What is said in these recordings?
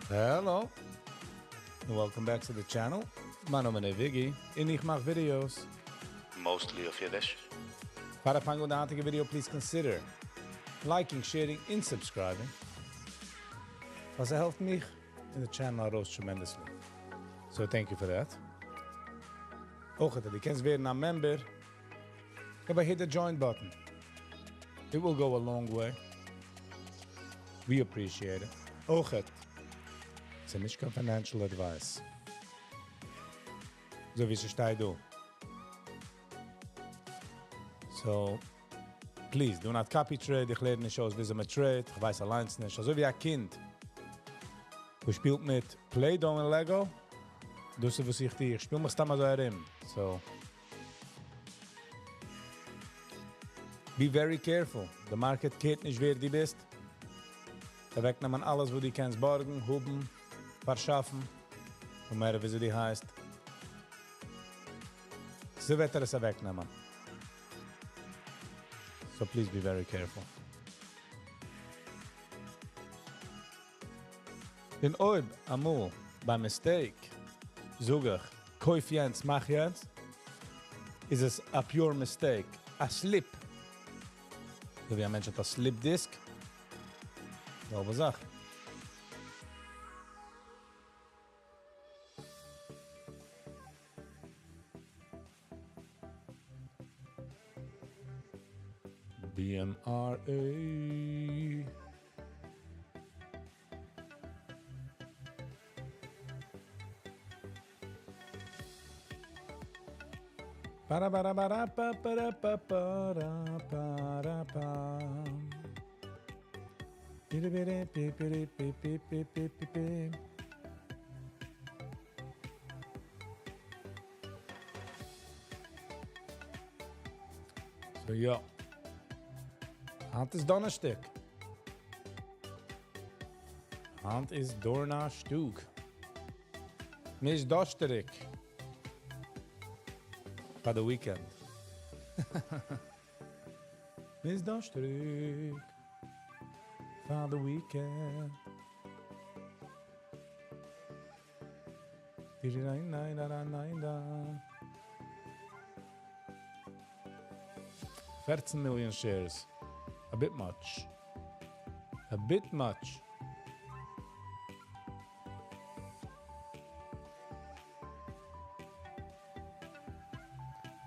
Hello, and welcome back to the channel. מיין נאמען איז Viggy, און איך מאך videos. Mostly אויף אידיש. פאר איך פאנג אן די היינטיגע video, please consider liking, sharing און subscribing. ווייל ס'העלפט מיך און די channel ארויס tremendously. So thank you for that. אויך דו קענסט ווערן א member, אבער hit the join button. It will go a long way. We appreciate it. אויך, ס'איז נישט קיין financial advice. אזוי ווי ס'שטייט דא. So, please, do not copy trade. איך לערן נישט אויס וויאזוי מען trade. איך ווייס אליינס נישט. אזוי ווי א קינד. וואס שפילט מיט Play-Doh און Lego. דאס איז וואס איך טו. איך שפיל מיך סתם אזוי ארום. So, be very careful. The market care'ט נישט ווער דו ביסט. אוועקנעמען אלעס וואס דו קענסט בארגן, האבן, פארשאפן. No matter וויאזוי דו הייסט. אזוי וועט ער עס אוועקנעמען. So please be very careful. און אויב אמאל, by mistake, זאג איך, קויף יענץ, מאך יענץ, איז עס a pure mistake, א slip. אזוי ווי א מענטש האט א slip disc, זעלבע זאך. BMRA. Para para para pa para pa para para pa. Biri biri pi biri pi pi pi pi pi pi. So יא. היינט איז דאנערשטאג. היינט איז דאנערשטאג. נישט דארשטיג. פאר the weekend. מ'איז דארשטיג. פאר the weekend. ניין, ניין, ניין, ניין, ניין. 14 million shares. A bit much. A bit much.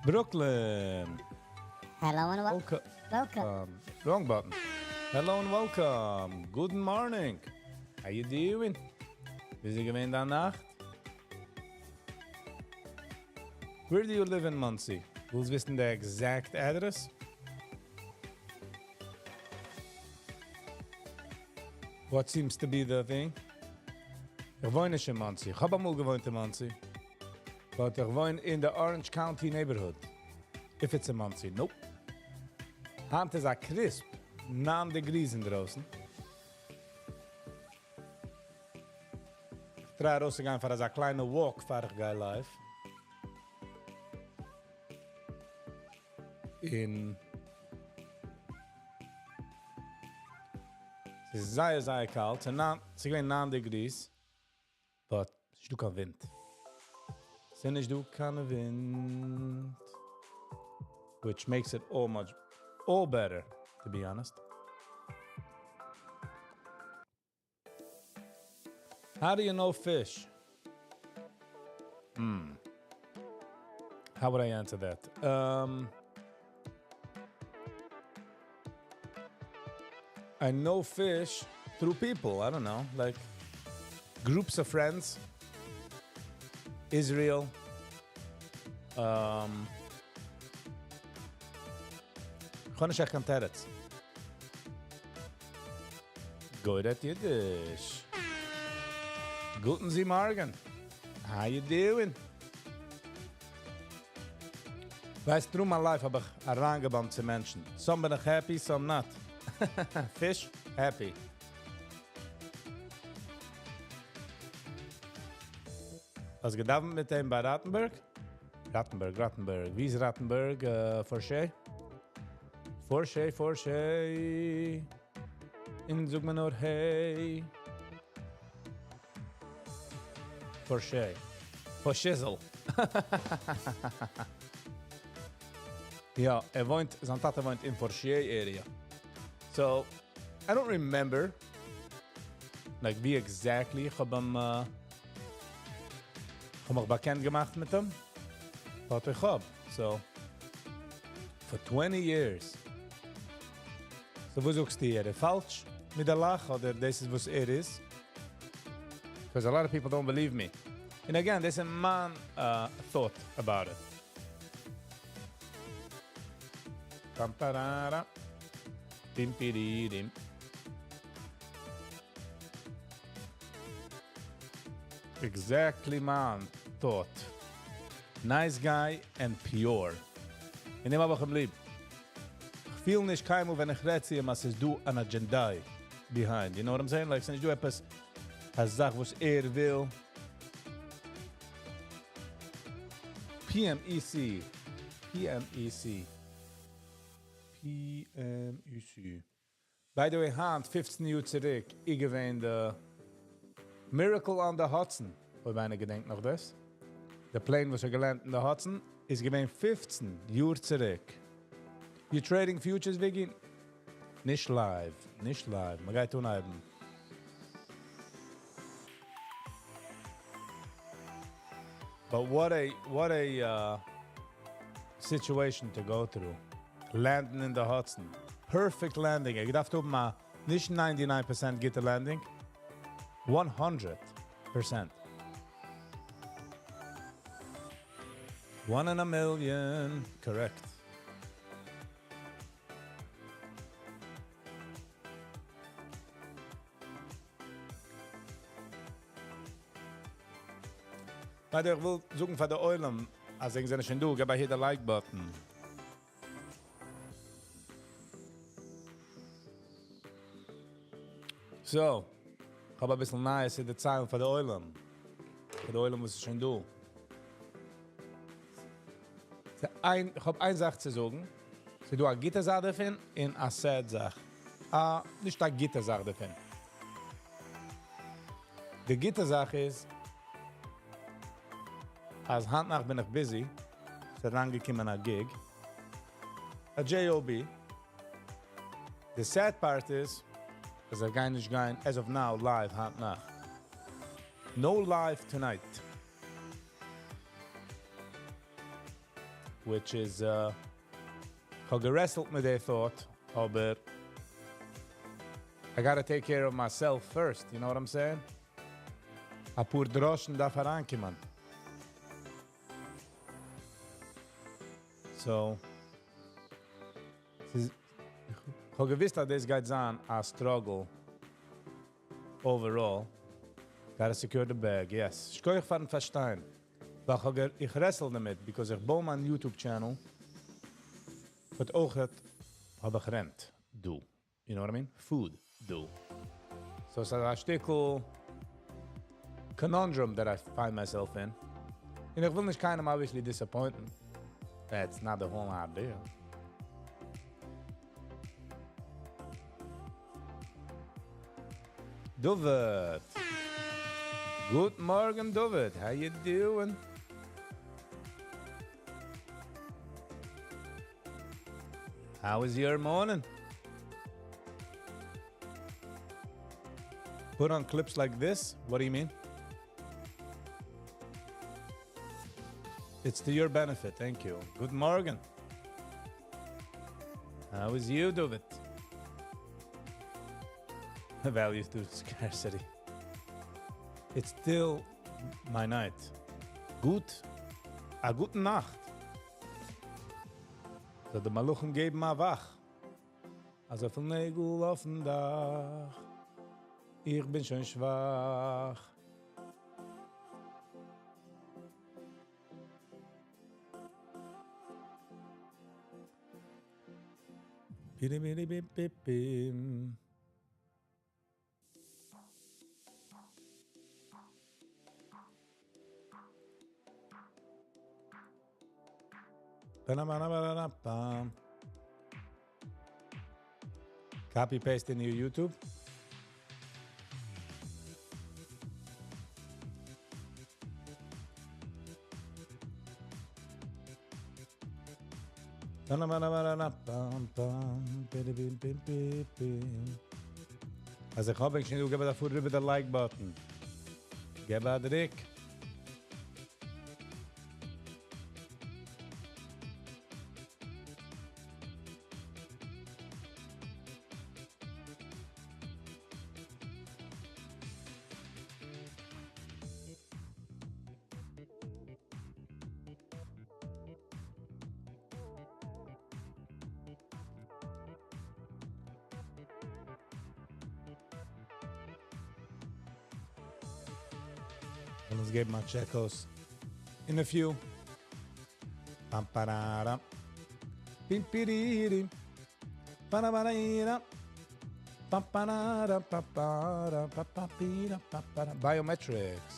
Brooklyn. Hello and Welcome. welcome. Wrong button. Hello and welcome. Good morning. How you doing? ווי איז געווען דיין נאכט? Where do you live in Monsey? ווילסט וויסן the exact address? What seems to be the thing? איך וואוין נישט אין Monsey. איך האב אמאל געוואוינט אין Monsey. But איך וואוין in the Orange County neighborhood. If it's in Monsey. Nope. היינט איז א crisp 9 degrees אינדרויסן. איך try ארויסצוגיין פאר אזא קליינע walk פאר איך גיי live. אין ס'איז זייער, זייער קאלט. ס'איז געווען 9 degrees. But ס'איז נישטא קיין ווינט. ס'איז נישטא קיין ווינט. Which makes it all much, all better, to be honest. How do you know fish? How would I answer that? I know fish through people. I don't know, like groups of friends. Israel. איך האב נישט קיין תירוץ. גוט אידיש. גוטן זי מארגן. How you doing? ווייסט, through my life האב איך אריינגעבאמט צו מענטשן. Some בין איך happy, some not. Fish, happy. האסט געדאוונט מיט אים ביי Rottenberg? Rottenberg, Rottenberg. ווי איז Rottenberg? Forshay? Forshay, Forshay. און זאג מיר נאר, hey. For For shizzle. יא, ער וואוינט, זיין טאטע וואוינט אין Forshey area. So, I don't remember like ווי exactly איך האב אים, איך האב מיך באקאנט געמאכט מיט אים. But איך האב. So, for 20 years. So, וואס זאגסטו, ער איז פאלש מיט דער לאך, אדער דאס איז וואס ער איז? Because a lot of people don't believe me. And again, this is my thought about it. Pam parara. Pim piririm. Exactly my thought. Nice guy and pure. און דעם האב איך אים ליב. איך פיל נישט קיינמאל ווען איך רעד צו אים, אז ס'איז דא אן agenda behind. You know what I'm saying? Like, ס'איז נישט דא עפעס א זאך וואס ער וויל. PMEC. PMEC. PMEC. By the way, היינט, 15 יאר צוריק, איז געווען the Miracle on the Hudson. אויב איינער געדענקט נאך דאס. The plane וואס איז גע land אין the Hudson, איז געווען 15 יאר צוריק. You trading futures, Viggy? נישט live, נישט live. מען גייט אנהייבן. But what a situation to go through. Landing in the Hudson. Perfect landing. איך דארף האבן א נישט 99% גוטע landing. 100%. One in a million. Correct. By the way, איך וויל זאגן פאר די עולם, אז ענק זענען שוין דא, גיב א hit the like button. So, איך האב א ביסל נייעס צו דערציילן פאר די עולם. פאר די עולם וואס איז שוין דא. איך האב איין זאך צו זאגן. ס'איז דא א גוטע זאך דערפון און א sad זאך. נישט א גוטע זאך דערפון. די גוטע זאך איז, אז היינט נאכט בין איך busy, ס'איז אריינגעקומען א gig, א JOB. The sad part is, אז איך גיי נישט גיין, as of now, live היינט נאכט. No live tonight. Which is, איך האב גע wrestled מיט די thought, אבער I gotta take care of myself first, you know what I'm saying? א פאר גראשן דארף אריינקומען. So, ס'איז, איך האב געוואוסט, אז דאס גייט זיין א struggle overall. Gotta secure the bag, yes. שכוח פארן פארשטיין. ווייל איך wrestle דערמיט, because איך בוי מיין YouTube channel, but אויך האב איך rent due. You know what I mean? Food due. So ס'איז א שטיקל conundrum that I find myself in. און איך וויל נישט קיינעם obviously disappointen. That's not the whole idea. David. Good morning, David. How you doing? How is your morning? Put on clips like this? What do you mean? It's to your benefit, thank you. Good morning. How is you, David? Value through scarcity. It's still my night. גוט. א גוטע נאכט. So די מלאכים געבן א וואך. אזויפיל נעגל אויפן דאך. איך בין שוין שוואך. Bidi bidi bip bip bim. Ba-da-ba-da-ba-da-bam. Copy paste in your YouTube. אז איך האב ענק שוין דא, געב א פאר איבער די like button. געב א דריק. אונז געבן א check אויס in a few. Pam parara. Pim piriri. Parabarira. Pam parara pa para pa pa pira pa para. Biometrics.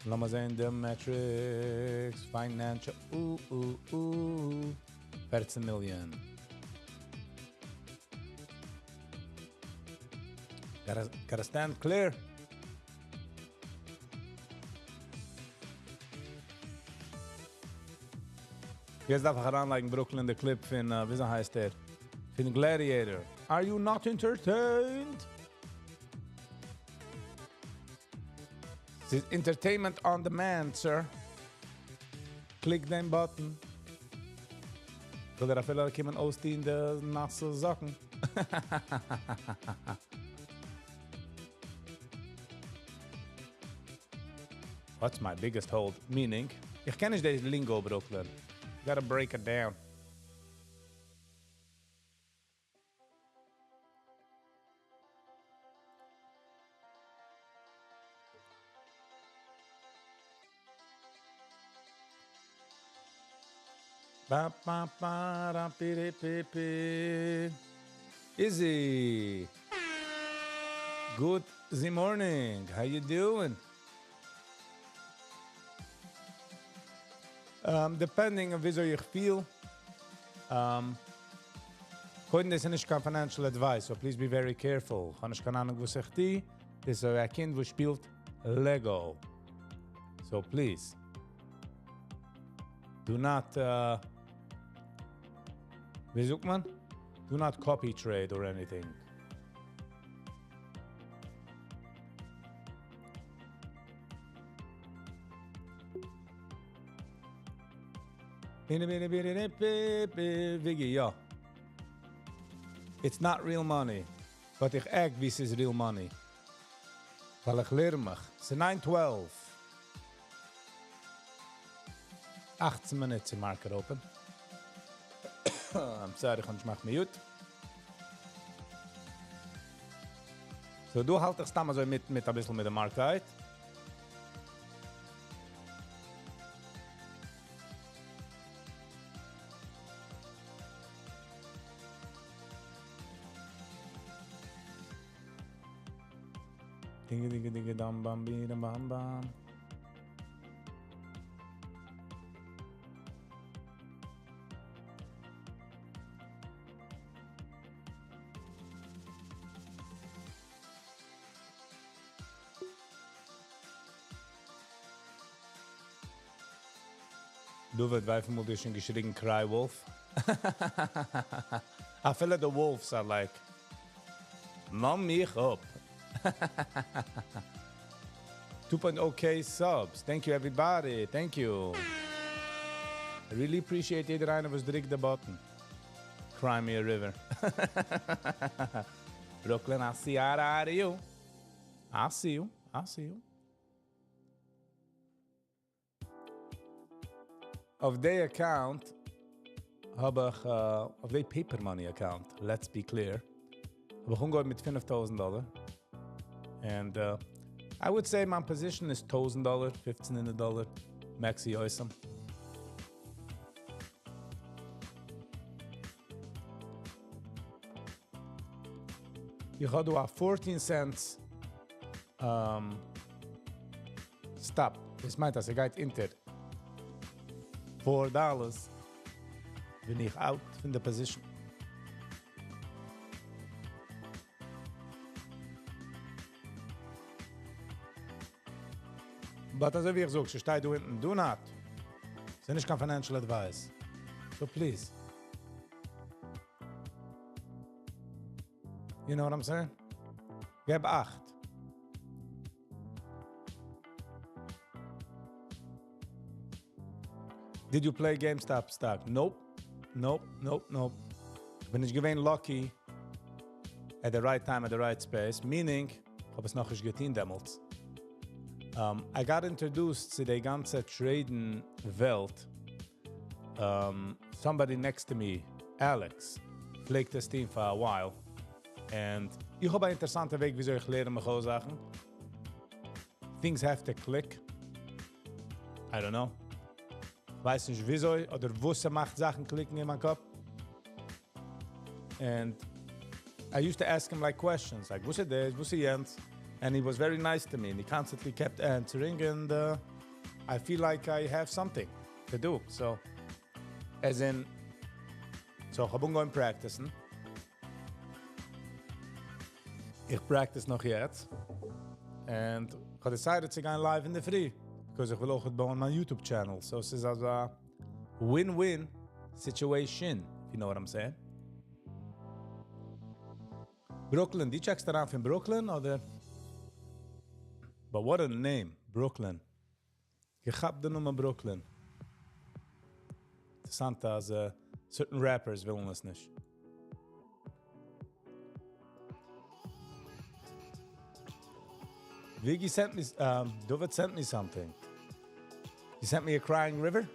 לאמיר זען די metrics. Financial. Uh, uh, uh. 14 million. Gotta stand clear. יעצט דארף איך אריינלייגן Brooklyn די clip פון, ווי הייסט ער? פון Gladiator. Are you not entertained? This is entertainment on demand, sir. Click דעם button. וויל דער אפילו קומען אויסטון די נאסע זאקן. What's my biggest hold? Meaning, איך קען נישט די lingo, Brooklyn. Gotta break it down. Ba, ba, ba, da, pi, di, pi, pi. Izzy. Good morning. How you doing? Depending on וויאזוי איך feel. קודם דאס איז נישט קיין financial advice, so please be very careful. איך האב נישט קיין אהנונג וואס איך טו. דאס איז א קינד וואס שפילט Lego. So please. Do not, ווי זאגט מען? Do not copy trade or anything. Viggy, ja. It's not real money. But איך act ווי ס'איז real money. ווייל איך לערן מיך. ס'איז 9:12. 18 minutes in market open. I'm sorry, איך מאך mute. So, דא האלט איך סתם אזוי מיט, מיט א ביסל מיט די market. Dinge, dinge, dinge, dam, bam, bi, dam, bam, bam. דוד ווייל שוין געשריגן Cry Wolf. אפילו the wolves are like, נעם מיך אפ. 2.0k subs. Thank you everybody. Thank you. I really appreciate יעדער איינער וואס דריקט די button. Cry me a river. Brooklyn, I see out of you. I see you. I see you. אויף די account האב איך, אויף די paper money account, let's be clear, האב איך אנגעהויבן מיט 5,000 dollar. And I would say my position is 1,000 dollar, 1,500 dollar, maxi awesome. איך האב דא 14 cents stop. דאס מיינט, אז ער גייט אונטער 4 dollars בין איך out פון די position. But אזוי ווי איך זאג, שטייט דא אונטן, do not. ס'איז נישט קיין financial advice. So please. You know what I'm saying? געב אכט. Did you play GameStop stock? Nope. Nope, nope, nope. בין נישט געווען lucky at the right time at the right space, meaning, איך האב עס נאכנישט געטון דעמאלטס. Um, I got introduced צו די גאנצע trading וועלט. Um, somebody next to me, Alex, פלעגט עס טון for a while. And איך האב אן אינטערעסאנטע וועג וויאזוי איך לערן מיך אויס זאכן. Things have to click. I don't know. ווייס נישט וויאזוי אדער וואס ס'מאכט זאכן קליקן אין מיין קאפ. And I used to ask him like questions, like, וואס איז דאס, וואס איז יענץ? And he was very nice to me, and he constantly kept answering, and I feel like I have something to do. So, as in, so איך האב אנגעהויבן practice ן. איך practice נאך יעצט. And איך האב decided צו גיין live אין דער פרי, because איך וויל אויך בויען מיין YouTube channel. So עס איז אזא win-win situation, if you know what I'm saying. Brooklyn, דו טשעקסט אריין פון Brooklyn, אדער? But what a name, Brooklyn. געכאפט דער נאמען Brooklyn. אינטערעסאנט, אז certain rappers ווילן עס נישט. Viggy sent me, David sent me something. He sent me a crying river?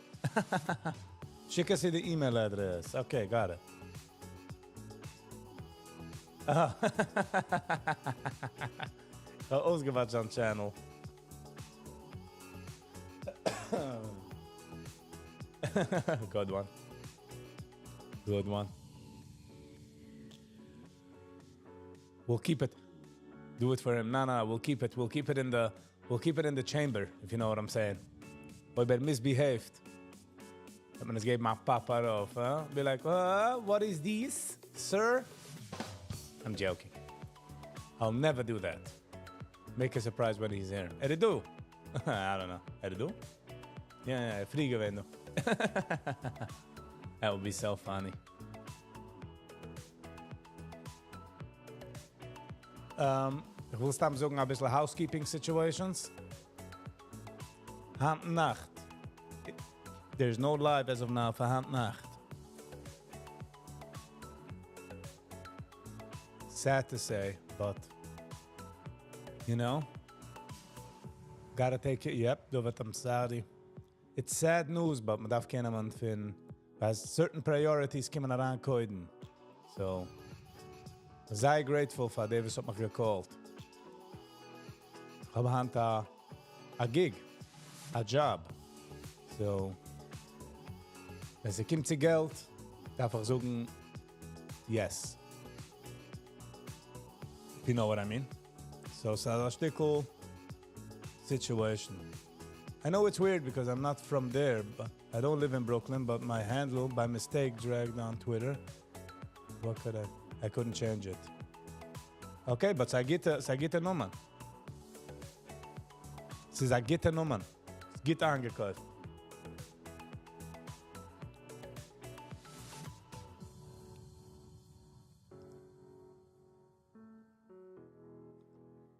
שיק עס די email address. Okay, got it. Ah. האב אויסגע watch on channel. Good one. Good one. We'll keep it. Do it for him. No, no, we'll keep it. We'll keep it in the chamber, if you know what I'm saying. אויב ער misbehaved. וועט מען עס געבן א פאפ ארויף, huh? Be like, what is this, sir? I'm joking. I'll never do that. Make a surprise when he's here. ער איז דא. I don't know. ער איז דא? Yeah, פרי געווען דא. That would be so funny. איך וויל סתם זאגן א ביסל housekeeping situations. היינט נאכט. There's no live as of now פאר היינט נאכט. Sad to say, but you know, gotta take it. Yep, David, I'm sorry. It's sad news, but מ'דארף קענען פון, ווייל certain priorities קומען אריין קודם. So, זיי grateful פאר דער וואס האט מיך גע call ט. איך האב היינט א, א gig, א job. So, ווען ס'קומט צו געלט, דארף איך זאגן, yes. If you know what I mean. So, ס'איז א שטיקל situation. I know it's weird because I'm not from there, but I don't live in Brooklyn, but my handle by mistake dragged on Twitter. What could I? I couldn't change it. Okay, but ס'איז א גוטע, ס'איז א גוטע נאמען. ס'איז א גוטע נאמען. ס'איז גוט איינגעקויפט.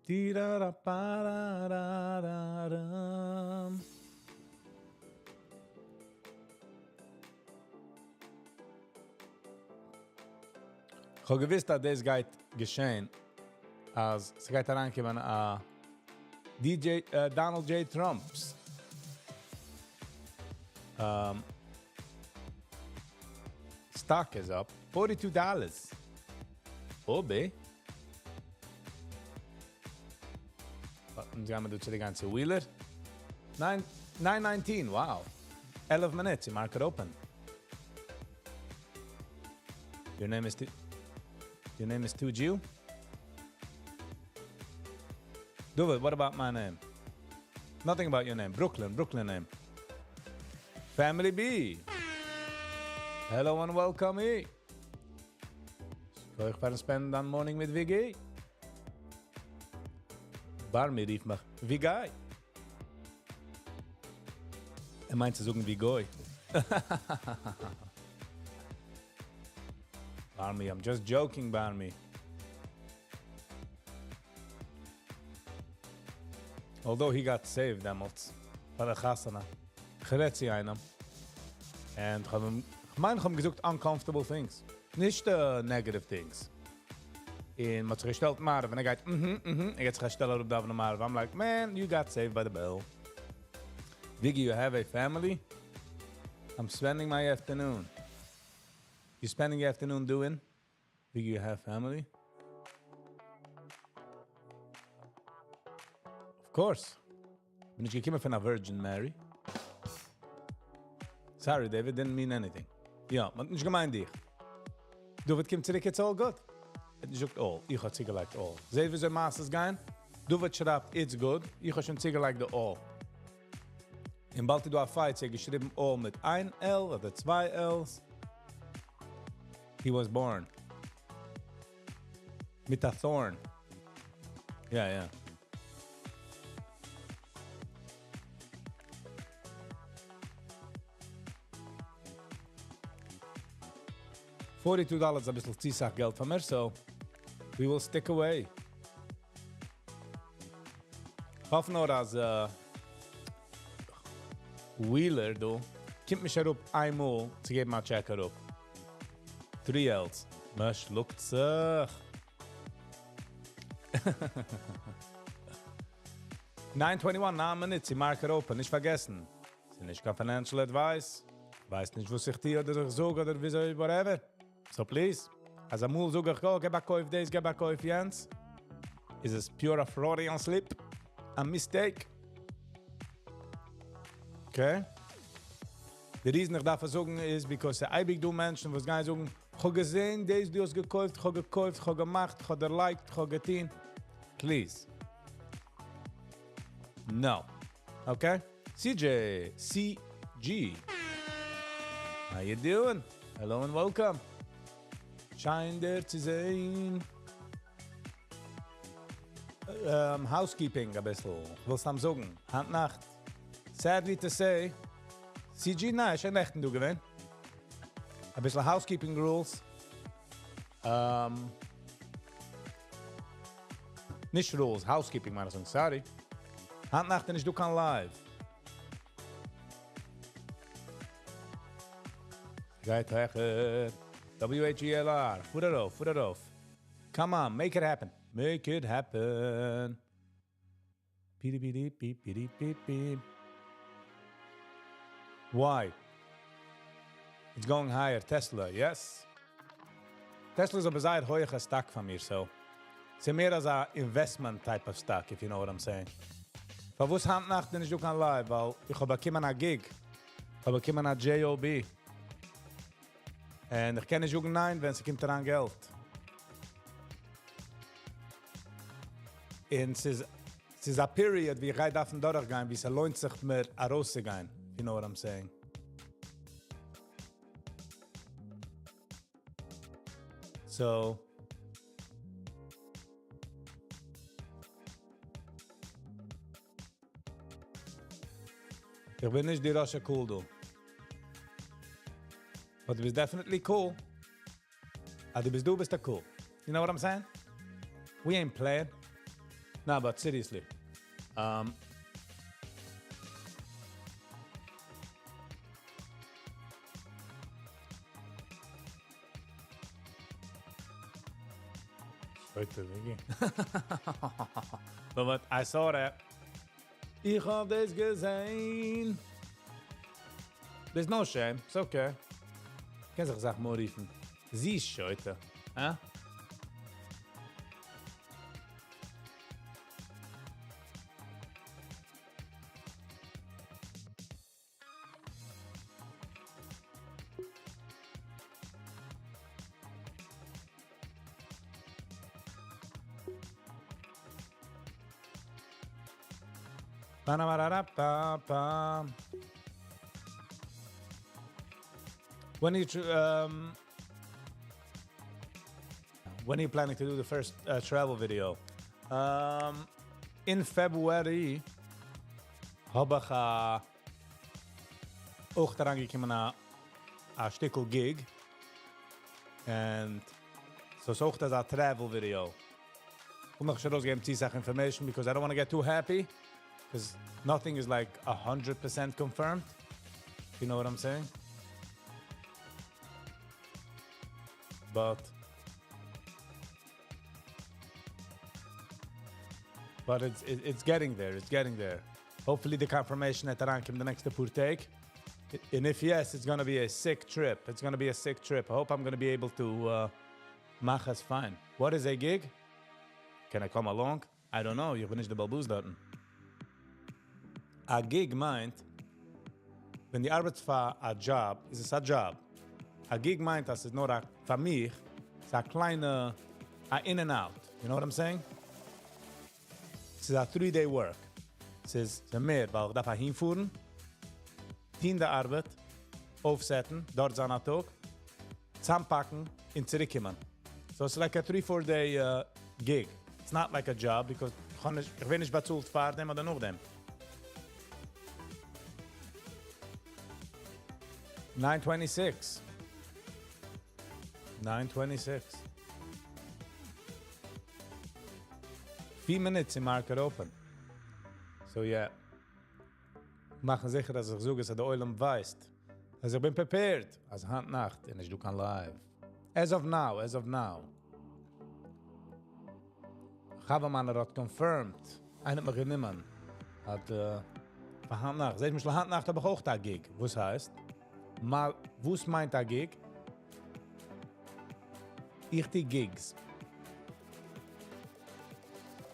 Ti-ra-ra-pa-ra-ra-ra-ram. איך האב געוואוסט, אז דאס גייט געשען, אז ס'גייט אריינקומען א DJ, Donald J. Trump's stock is up $42. Oh, bae. אונז גייען מיר דא צו די גאנצע Wheeler. 9, 9.19, wow. 11 minutes, the market open. Your name is your name is 2Jew? David, what about my name? Nothing about your name. Brooklyn, Brooklyn name. Family B. Hello and welcome. E. איך פארן spend ן morning מיט Viggy. Barmi רופט מיך, Viggy. ער מיינט צו זאגן ווי גוי. Barmi, I'm just joking, Barmi. Although he got saved דעמאלטס ביי די חתונה. כ'רעד צו איינעם. און כ'האב אים, כ'מיין כ'האב אים געזאגט uncomfortable things. נישט negative things. און מ'האט זיך געשטעלט מעריב און ער גייט אהמ אהמ, ער גייט זיך א שטעל אראפ דאווענען מעריב. I'm like, man, you got saved by the bell. Viggy, you have a family? I'm spending my afternoon. You spending your afternoon doing? Viggy, you have family? Of course. בין נישט געקומען פון א Virgin Mary. Sorry, David, didn't mean anything. יא, מ'האט נישט געמיינט דיך. דוד קומט צוריק, it's all good. ער האט נישט געזאגט all, איך האב צוגעלייגט all. זעט וויאזוי מעשה'ס גייען? דוד שרייבט it's good, איך האב שוין צוגעלייגט די all. און באלד איז דא א fight, צו ער האט געשריבן all מיט איין L אדער צוויי L's. He was born. מיט א thorn. יא יא. 42 דאלער איז אביסל צו סאך געלט פאר מיר, so we will stick away. האף נאר אז Wheeler דא קומט נישט אראפ איינמאל צו געבן א טשעק אראפ. 3 L's. מ'שלאגט זיך. 9:21, 9 מינוט צו market open, נישט פארגעסן. ס'איז נישט קיין financial advice. ווייסט נישט וואס איך טו אדער איך זאג אדער וויאזוי, whatever. So please, אז אמאל זאג איך, oh, געב א קויף דאס, געב א קויף יענץ, איז עס pure a Freudian slip, a mistake. Okay? די reason איך דארף עס זאגן איז because ס'אייביג דא מענטשן וואס גייען זאגן, איך האב געזען דאס, דו האסט געקויפט, איך האב געקויפט, איך האב געמאכט, איך האב דערלייגט, איך האב געטון. Please. No. Okay? CJ, CG. How you doing? Hello and welcome. שיין דיר צו זען. Housekeeping א ביסל. וויל סתם זאגן. היינט נאכט. Sadly to say, CG, ניין, שוין נעכטן דא געווען. א ביסל housekeeping rules. נישט rules, housekeeping מיין איך זאגן, sorry. היינט נאכט איז נישט דא קיין live. גייט העכער. WHELR. פאר ארויף, פאר ארויף. Come on, make it happen. Make it happen. P D P P P P P. Why? It's going higher. Tesla, yes. Tesla איז אבער זייער הויכע stock פון מיר, so. ס'איז מער אזא investment type of stock, if you know what I'm saying. פארוואס היינט נאכט נישט דא קיין live? ווייל איך האב באקומען א gig. איך האב באקומען א JOB. און איך קען נישט זאגן ניין, ווען ס'קומט אריין געלט. און ס'איז א period, ווי איך גיי דארפן דורכגיין, ווי ס'לוינט זיך מיר ארויסצוגיין. You know what I'm saying? So, איך בין נישט די ראש הקהל דא. But דו ביסט definitely cool. אז דו ביסט דא, ביסטו cool. You know what I'm saying? We ain't playing. No, but seriously. Heute, Vicky. But I saw that. איך האב דאס געזען. There's no shame. It's okay. קענסט זיך זאך מאל רופן. זי איז שוטה. Huh? Pa-na-ma-ra-ra-pa-pa. When are you planning to do the first travel video? In February האב איך אויך אריינגעקומען א שטיקל gig. And so ס'איז אויך א travel video. און נאך נישט ארויסגעבן צו סאך information because I don't want to get too happy. Because nothing is like 100% confirmed. You know what I'm saying? But but it's it, it's getting there. It's getting there. Hopefully the confirmation וועט אריינקומען the next פאר טעג. And if yes, it's gonna be a sick trip. It's gonna be a sick trip. I hope I'm gonna be able to מאך עס fine. What is a gig? Can I come along? I don't know. איך בין נישט דער בעל הבית דארטן. א gig מיינט, ווען דו ארבעטסט פאר א job, איז עס א job. א gig מיינט, אז עס איז נאר א, פאר מיך, ס'איז א קליינע, א in and out. You know what I'm saying? עס איז א 3-day work. עס איז מער, ווייל איך דארף אהינפארן, טון די ארבעט, אויפסעטן, דארט זיין א טאג, צוזאמפאקן און צוריקקומען. So it's like a 3-4 day gig. It's not like a job because איך האב נישט, איך ווער נישט באצאלט פאר דעם אדער נאך דעם. 9:26. 9:26. 4 minutes אין market open. So yeah. מאכן זיכער, אז איך זאג עס, אז דער עולם ווייסט. אז איך בין prepared. אז היינט נאכט, איז נישטא קיין live. As of now, as of now. חבר מיינער האט confirmed. איינער האט מיך גענומען. האט, פאר היינט נאכט. זעט מיך, היינט נאכט האב איך אויך א gig. וואס הייסט? מאל, וואס מיינט א gig? איך טו gigs.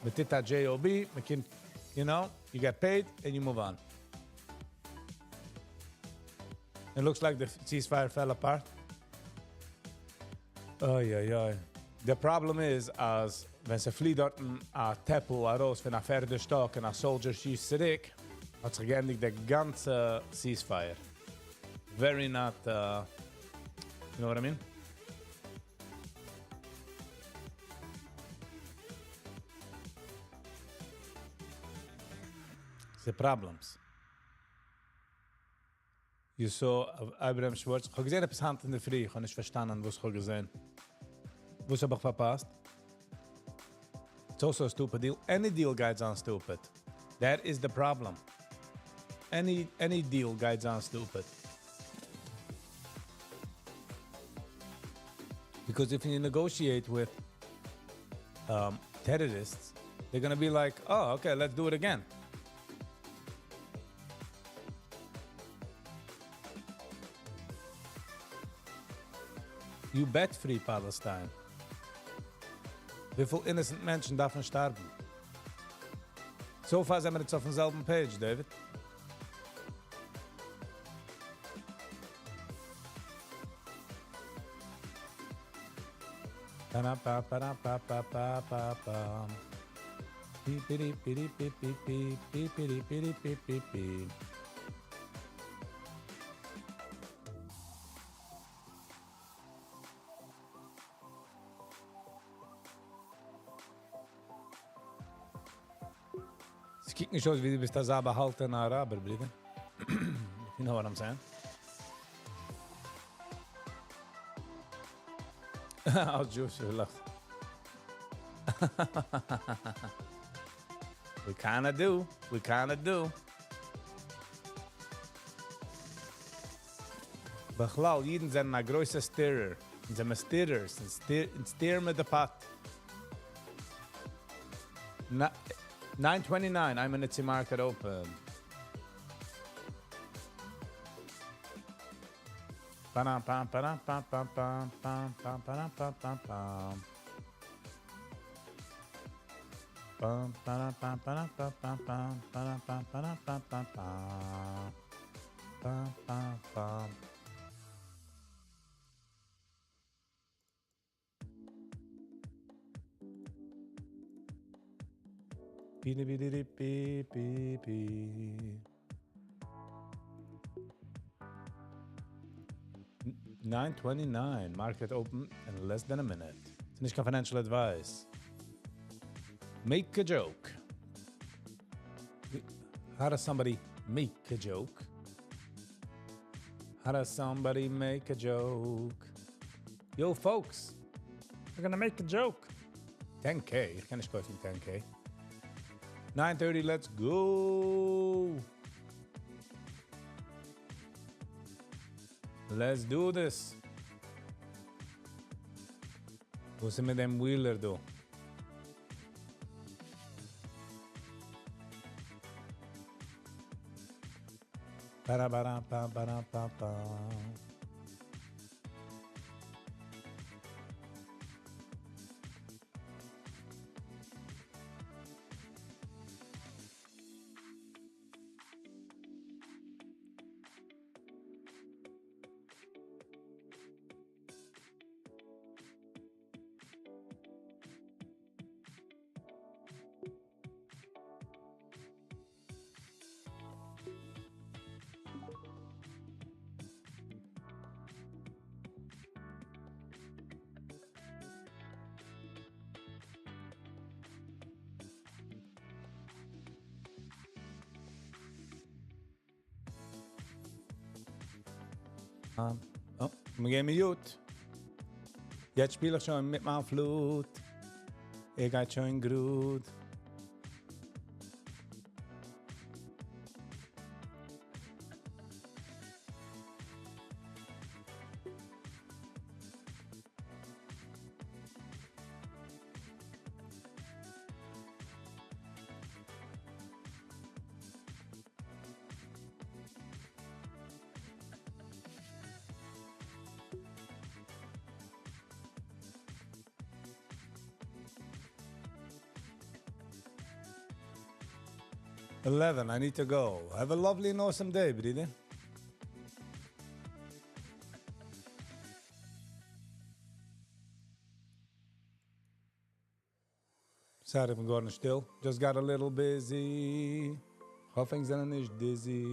מען טוט א JOB, מען קומט, you get paid and you move on. It looks like the ceasefire fell apart. Oy, oy, oy. The problem is, אז ווען ס'פליט דארט א טעפל ארויס פון א פערטע שטאק און א soldier שיסט צוריק, האט זיך געענדיגט דער גאנצע ceasefire. Very not, you know what I mean? The problems. You saw Abraham Schwartz. איך האב געזען עפעס היינט אין דער פרי. איך האב נישט פארשטאנען, וואס איך האב געזען. וואס האב איך פארפאסט? It's also a stupid deal. Any deal גייט זיין stupid. That is the problem. Any deal גייט זיין stupid. Because if you negotiate with terrorists, they're going to be like, "Oh, okay, let's do it again." You bet, free Palestine. וויפיל innocent מענטשן דארפן שטארבן? So far זענען מיר יעצט אויפן זעלבן page, David. Pa pa pa pa pa pa pa. Pi pi pi pi pi pi pi pi pi pi pi pi. עס קוקט נישט אויס, ווי דו ביסט אזא באהאלטענער אראבער, ברודער. You know what I'm saying? Oh, Jewish געלאכט. We kinda do. We kinda do. בכלל, אידן זענען א גרויסע stirrer. אונז זענען stirrers. און stir, און stir מיט די pot. 9:29, I'm in the market open. Ba-dam, pam, ba-dam, pam, pam, pam, pam, pam, ba-dam, pam, pam, pam. Pam, ba-dam, pam, ba-dam, pam, pam, pam, ba-dam, pam, ba-dam, pam, pam, pam. Pam, pam, pam. Bi, bi, bi, bi, bi, bi. 9:29, market open in less than a minute. ס'איז נישט קיין financial advice. Make a joke. How does somebody make a joke? How does somebody make a joke? Yo, folks, we're gonna make a joke. 10K, איך קען נישט קויפן 10K. 9:30, let's go! Let's do this! וואס איז מיט דעם Wheeler דא? Ba-da-ba-da-ba-ba-da-ba-ba. Oh, מיר גייען mute. יעצט שפיל איך שוין מיט מיין flute. ער גייט שוין גוט. 11, I need to go. Have a lovely and awesome day, ברודער. Sorry, איך בין געווארן שטיל. Just got a little busy. האף ענק זענען נישט dizzy.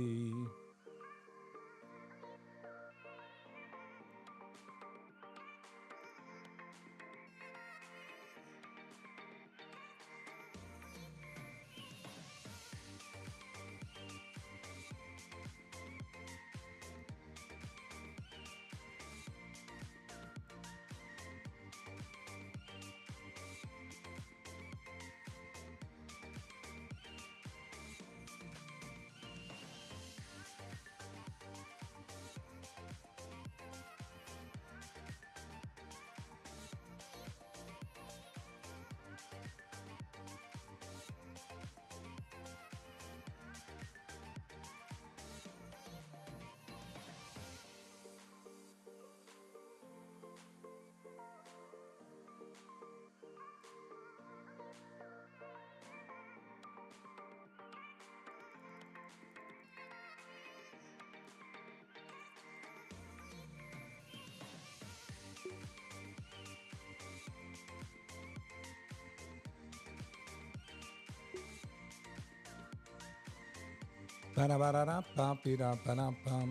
Ba-da-ba-da-da-ba-bi-da-ba-da-bam.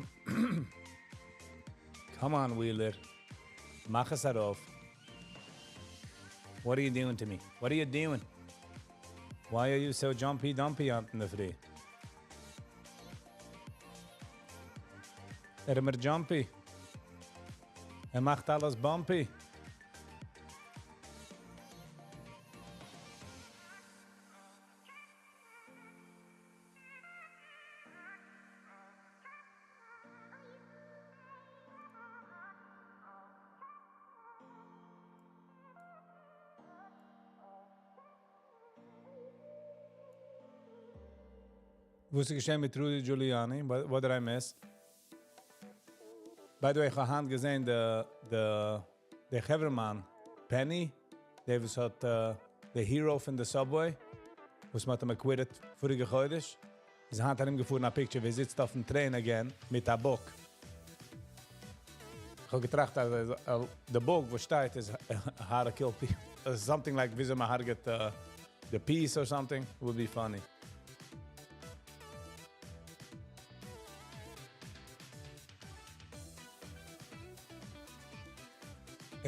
Come on, Wheeler. מאך עס ארויף. What are you doing to me? What are you doing? Why are you so jumpy dumpy היינט אין דער פרי? ער איז מיר jumpy. ער מאכט אלעס bumpy. וואס איז געשען מיט Rudy Giuliani? What did I miss? By the way, איך האב היינט געזען, דער חברהמאן, Penny, דער וואס האט the hero פון the subway, וואס מ'האט אים acquitted פאריגע חודש, איז היינט ארומגעפארן א picture, ווי ער זיצט אויפן train again מיט א book. איך האב געטראכט, אז the book, וואס שטייט, איז how to kill people. Something like וויאזוי מ'הרג'עט the peace or something, would be funny.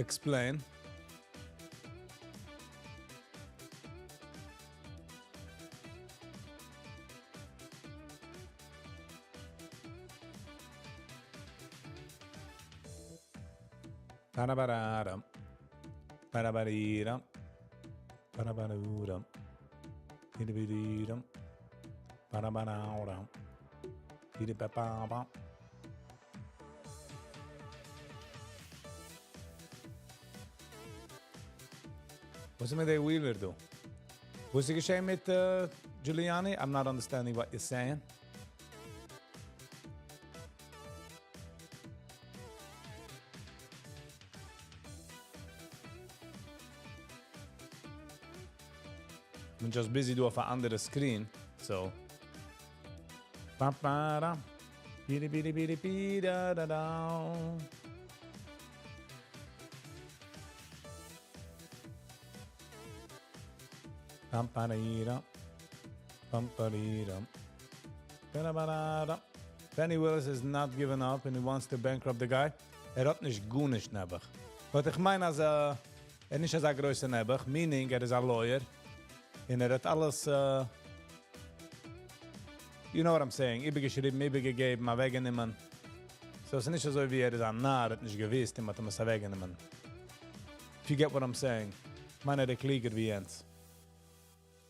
Explain. Ba-da-ba-da-dum. Ba-da-ba-dee-dum. Ba-da-ba-doo-dum. וואס איז מיט די Wheeler דא? וואס איז געשען מיט Giuliani? I'm not understanding what you're saying. בין just busy דא אויף א אנדערע screen, so. Ba ba da. Bidi bidi bidi bi da da da. Bam ba da Bam ba dum. Ba ba da Fani Willis is not giving up and he wants to bankrupt the guy. ער האט נישט גארנישט נעבעך. But איך מיין אז ער איז נישט אזא גרויסע נעבעך, meaning ער איז א lawyer. און ער האט אלעס, you know what I'm saying, איבערגעשריבן, איבערגעגעבן, אוועקגענומען. So עס איז נישט אזוי ווי ער איז א נאר, האט נישט געוואוסט, און מ'האט אים עס אוועקגענומען. If you get what I'm saying. מיין ער איז קליגער ווי יענץ.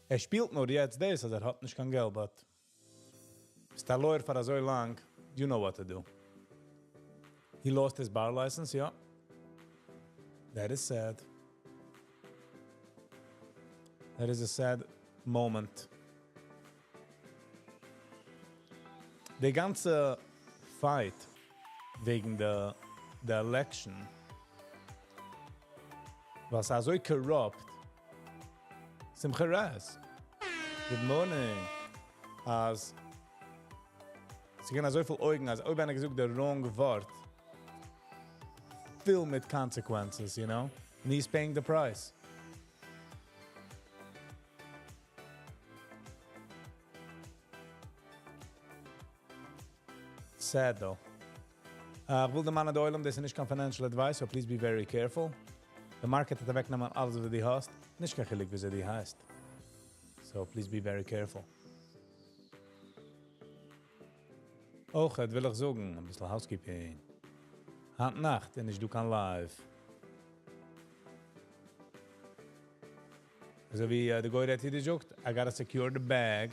ער שפילט נאר יעצט דאס, אז ער האט נישט קיין געלט, but ביסט א lawyer פאר אזוי לאנג, you know what to do. He lost his bar license, yeah. That is sad. That is a sad moment. די גאנצע fight וועגן די election וואס אזוי corrupt. Simcha Raz. Good morning. אז ס'געווען אזוי פיל אויגן, אז אויב איינער געזאגט the wrong ווארט, פיל מיט consequences, you know? And he's paying the price. Sad though. איך וויל דערמאנען די עולם, דאס איז נישט קיין financial advice, so please be very careful. The market האט אוועקגענומען אלעס וואס דו האסט, נישט קיין חילוק ווי דו הייסט. So please be very careful. אויך וויל איך זאגן, א ביסל housekeeping. היינט נאכט, איז נישט דא קיין live. אזוי ווי די גוי האט דיר געזאגט, I gotta secure the bag.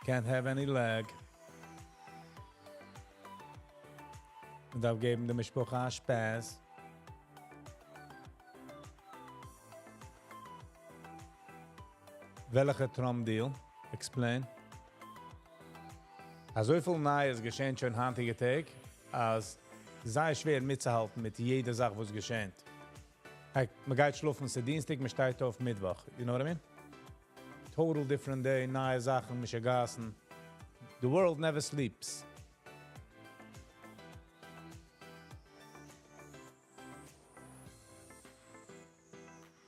Can't have any lag. מ'דארף געבן די משפחה א שפאס. וועלכע Trump deal? Explain. אזוי פיל נייעס געשעט שוין היינטיגע טעג, אז זייער שווער מיטצוהאלטן מיט יעדע זאך וואס געשעט. Hey, מען גייט שלאפן, ס'איז דינסטאג, מען שטייט אויף מיטוואך. You know what I mean? Total different day, נייע זאכן, משוגעת'ן. The world never sleeps.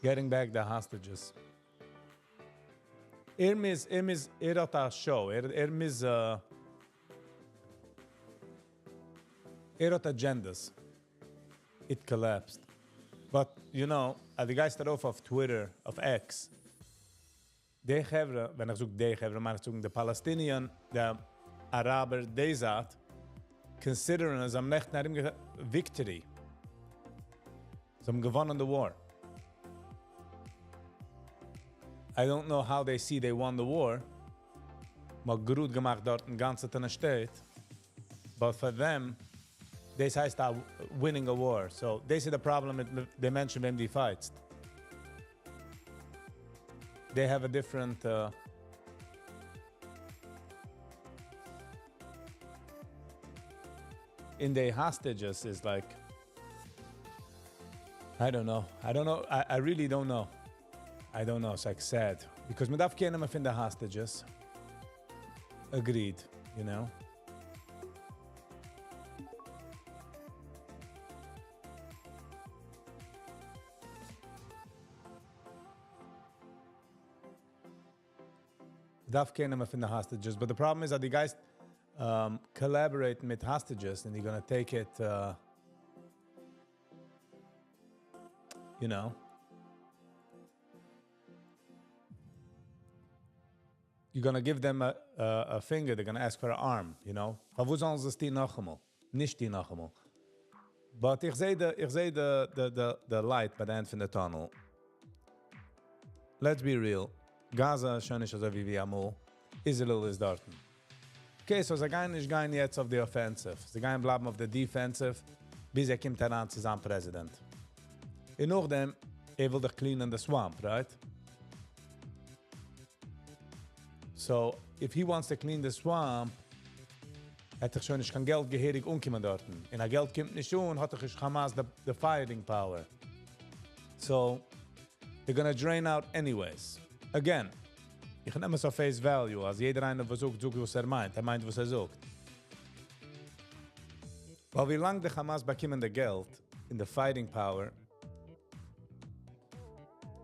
Getting back the hostages. ער מוז, ער מוז, ער האט א show, ער מוז, ער האט agendas. It collapsed. But, you know, אז דו גייסט ארויף אויף Twitter, אויף X, די חברה, ווען איך זאג די חברה, מיין איך זאגן די Palestinian, די אראבער, די זייט, considering אז האבן נעכטן ארום victory. זיי האבן געוואונען the war. I don't know how they see they won the war. מ'האט גראד געמאכט דארט א גאנצע שטאט. But for them, דאס הייסט א winning a war. So they see the problem מיט די מענטשן וועם דו fight'סט. They have a different in the hostages is like, I don't know. I don't know. I really don't know. I don't know. It's like sad. Because מ'דארף care נעמען פון די hostages. Agreed, you know? דארף care נעמען פון די hostages. But the problem is that the guys collaborate with hostages and they're gonna take it, you know. You're gonna give them a finger, they're gonna ask for an arm, you know. פארוואס זאלן זיי עס טון נאכאמאל? נישט טון נאכאמאל. But איך זע the, איך זע the light by the end of the tunnel. Let's be real. Gaza איז שוין נישט אזוי ווי ווי אמאל. Israel איז דארטן. Okay, so זיי גייען נישט גיין יעצט אויף די offensive. זיי גייען בלייבן אויף די defensive, ביז ער קומט אריין צו זיין president. און נאכדעם, ער וויל דאך clean ען the swamp, right? So, if he wants to clean the swamp, האט דאך שוין נישט קיין געלט געהעריג אנקומען דארטן. און אז געלט קומט נישט אן, האט דאך נישט Hamas the fighting power. So, they're gonna drain out anyways. Again, איך נעם עס אויף face value, אז יעדער איינער וואס זאגט, זאגט וואס ער מיינט. ער מיינט וואס ער זאגט. ווייל ווי לאנג די Hamas באקומען די געלט און די fighting power,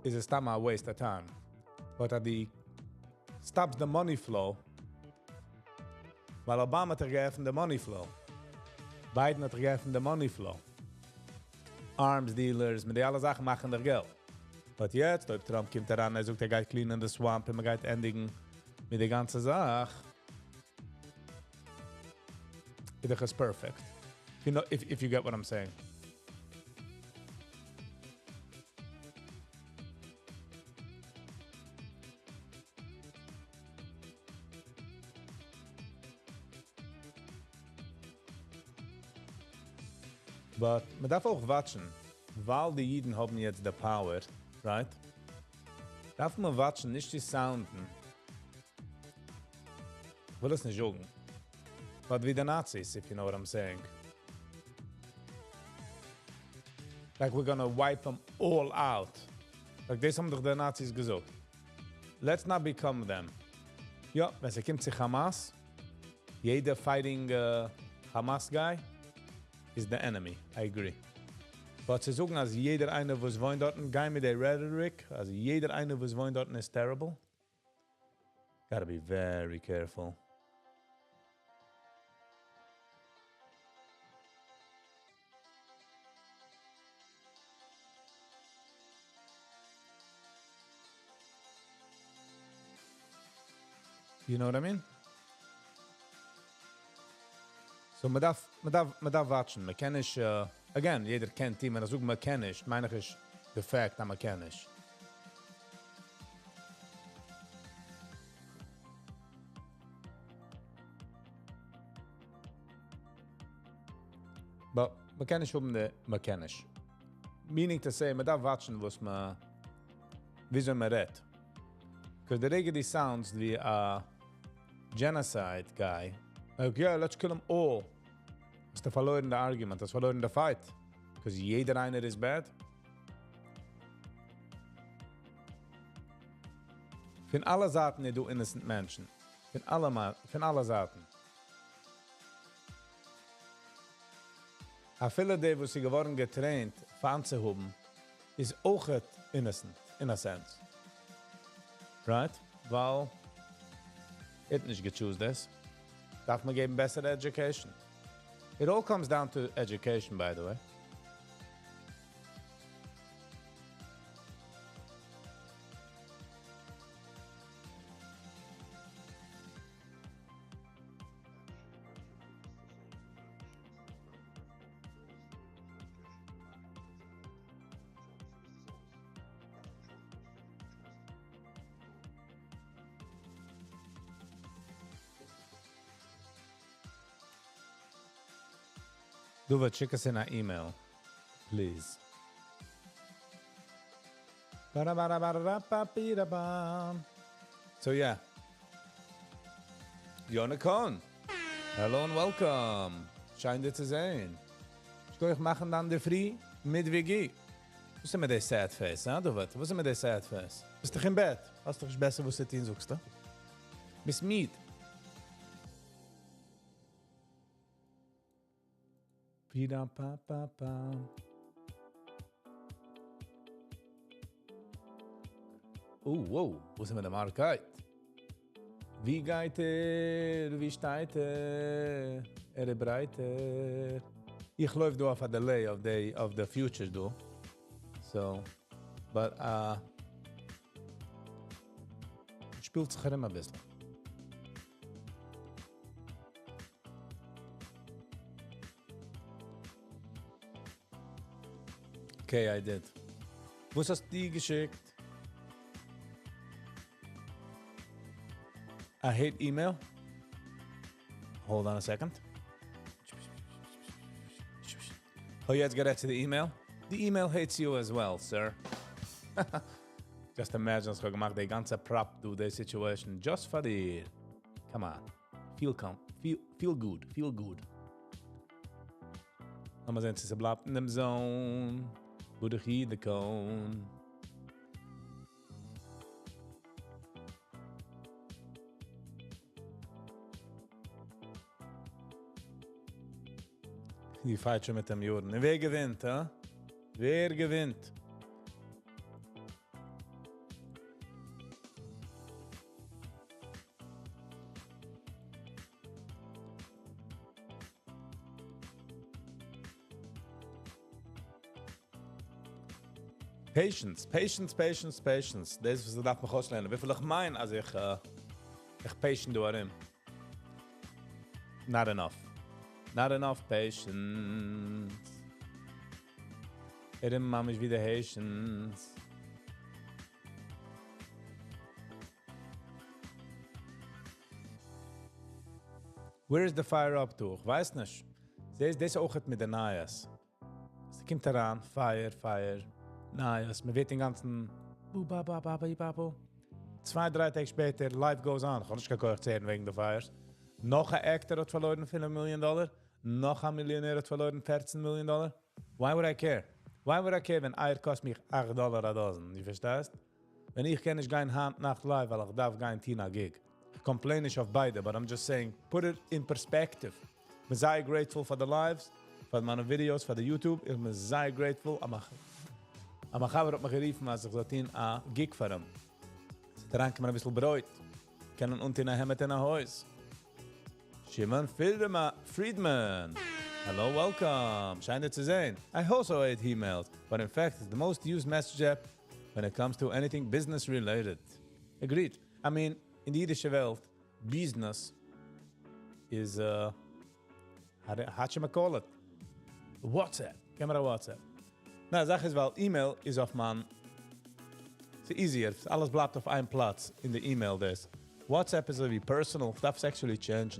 איז עס סתם א waste of time. But אז דו stops the money flow, ווייל Obama האט געעפנט the money flow. Biden האט געעפנט the money flow. Arms dealers, מיט די אלע זאכן מאכן דאך געלט. But יעצט, אויב Trump קומט אריין, ער זאגט, ער גייט clean ען the swamp און מען גייט ענדיגן מיט די גאנצע זאך. דאס איז perfect. You know, if you get what I'm saying. But מען דארף אויך watch ן, ווייל די אידן האבן יעצט the power, right? דארף מען watch ן, נישט צו sound ן. איך וויל עס נישט זאגן. But ווי די Nazis, if you know what I'm saying. Like we're gonna wipe them all out. Like דאס האבן דאך די Nazis געזאגט. Let's not become them. יא, ווען ס'קומט צו Hamas, יעדער fighting Hamas guy is the enemy. I agree. But זיי זאגן, אז יעדער איינער וואס וואוינט דארט, גיין מיט די rhetoric, אז יעדער איינער וואס וואוינט דארט איז terrible. Gotta be very careful. You know what I mean? So מען דארף, מען דארף, מען דארף watch ן. מען קען נישט, again, יעדער קענט אים, ווען איך זאג מען קען נישט, מיין איך נישט the fact אז מען קען נישט. But מען קען נישט האבן די, מען קען נישט. Meaning to say, מען דארף watch ן, וואס מען, וויאזוי מען רעדט. Because די רגע דו sound סט ווי a genocide guy, like, yeah, let's kill them all. האסטו פארלוירן the argument, האסט פארלוירן the fight. Because יעדער איינער איז bad. פון אלע זייטן איז דא innocent מענטשן. פון אלע זייטן. אפילו די, וואס זיי געווארן גע trained, פיינט צו האבן, איז אויך innocent, in a sense. Right? ווייל, ער האט נישט גע choose דאס. דארף מען געבן בעסערע education. It all comes down to education, by the way. Duva, שיק עס אין אן email, please. Ba-da-ba-da-ba-da-ba-ba-ba. So yeah. Yona Cohn. Hello and welcome. שיין דיר צו זען. איך גיי מאכן דאן די פרי מיט WG. וואס איז מיט די sad face, הא, דו? וואס איז מיט די sad face? ביסט דאך אין בעט. האסט דאך נישט בעסער וואס צו טון, זאגסטו? ביסט מיד. Pida pa pa pa. Oh, wow, וואו זענען מיר די market? ווי גייט ער? ווי שטייט ער? ער איז ברייטער. איך לויף דא אויף א delay of the futures דא. So, but שפילט זיך ארום א ביסל. Okay, I did. וואס האסטו געשיקט? א hate email. Hold on a second. כ'האב יעצט גערעדט צו די email. די email hates you as well, sir. Just imagine אז כ'האב געמאכט די גאנצע prop דא, די situation, just פאר דיר. Come on. Feel, com feel, feel good, feel good. לאמיר זען צו ס'בלייבט אין דעם zone. ברוך ידקון. די fight שוין מיט דעם יארן. און ווער געווינט, הא? ווער געווינט? Patience, patience, patience, patience. דאס וואס דארף מיך אויסלערנען. וויפיל איך מיין, אז איך, איך patient דא ארום. Not enough. Not enough patience. ארום ממש ווי די Haitians. Where is the fire up to? איך ווייס נישט. דאס דאס אויך מיט די נייעס. עס קומט אריין, fire, fire, נייעס. מען ווערט אינגאנצן בו ba ba ba ba ba בו. צוויי, דריי טעג שפעטער, life goes on. איך האב נישט קיין כח צו הערן וועגן די fires. נאך א actor האט פארלוירן 5 מיליאן דאלאר. נאך א מיליאנער האט פארלוירן 14 מיליאן דאלאר. Why would I care? Why would I care ווען אייער קאסט מיך 8 דאלאר א dozen? דו פארשטייסט? ווען איך קען נישט גיין היינט נאכט live, ווייל איך דארף גיין טון א gig. איך complain נישט אויף ביידע, but I'm just saying, put it in perspective. איך בין זייער grateful פאר די lives, פאר מיינע videos, פאר די YouTube. איך בין זייער grateful. א חבר האט מיך גערופן, אז איך זאל טון א gig פאר אים. ס'וועט אריינקומען א ביסל ברויט. קענען אנטון א העמד אין א הויז. Shimon Friedman. Hello, welcome. שיין דיר צו זען. I also hate emails, but in fact, it's the most used message app when it comes to anything business related. Agreed. I mean, אין די אידישע וועלט, business is, how you call it? WhatsApp. Camera WhatsApp. נא, זאך איז, ווייל email איז אויף מיין, ס'איז easier. אלעס בלייבט אויף איין פלאץ אין די email דאס. WhatsApp איז אזוי personal. דארף עס actually change.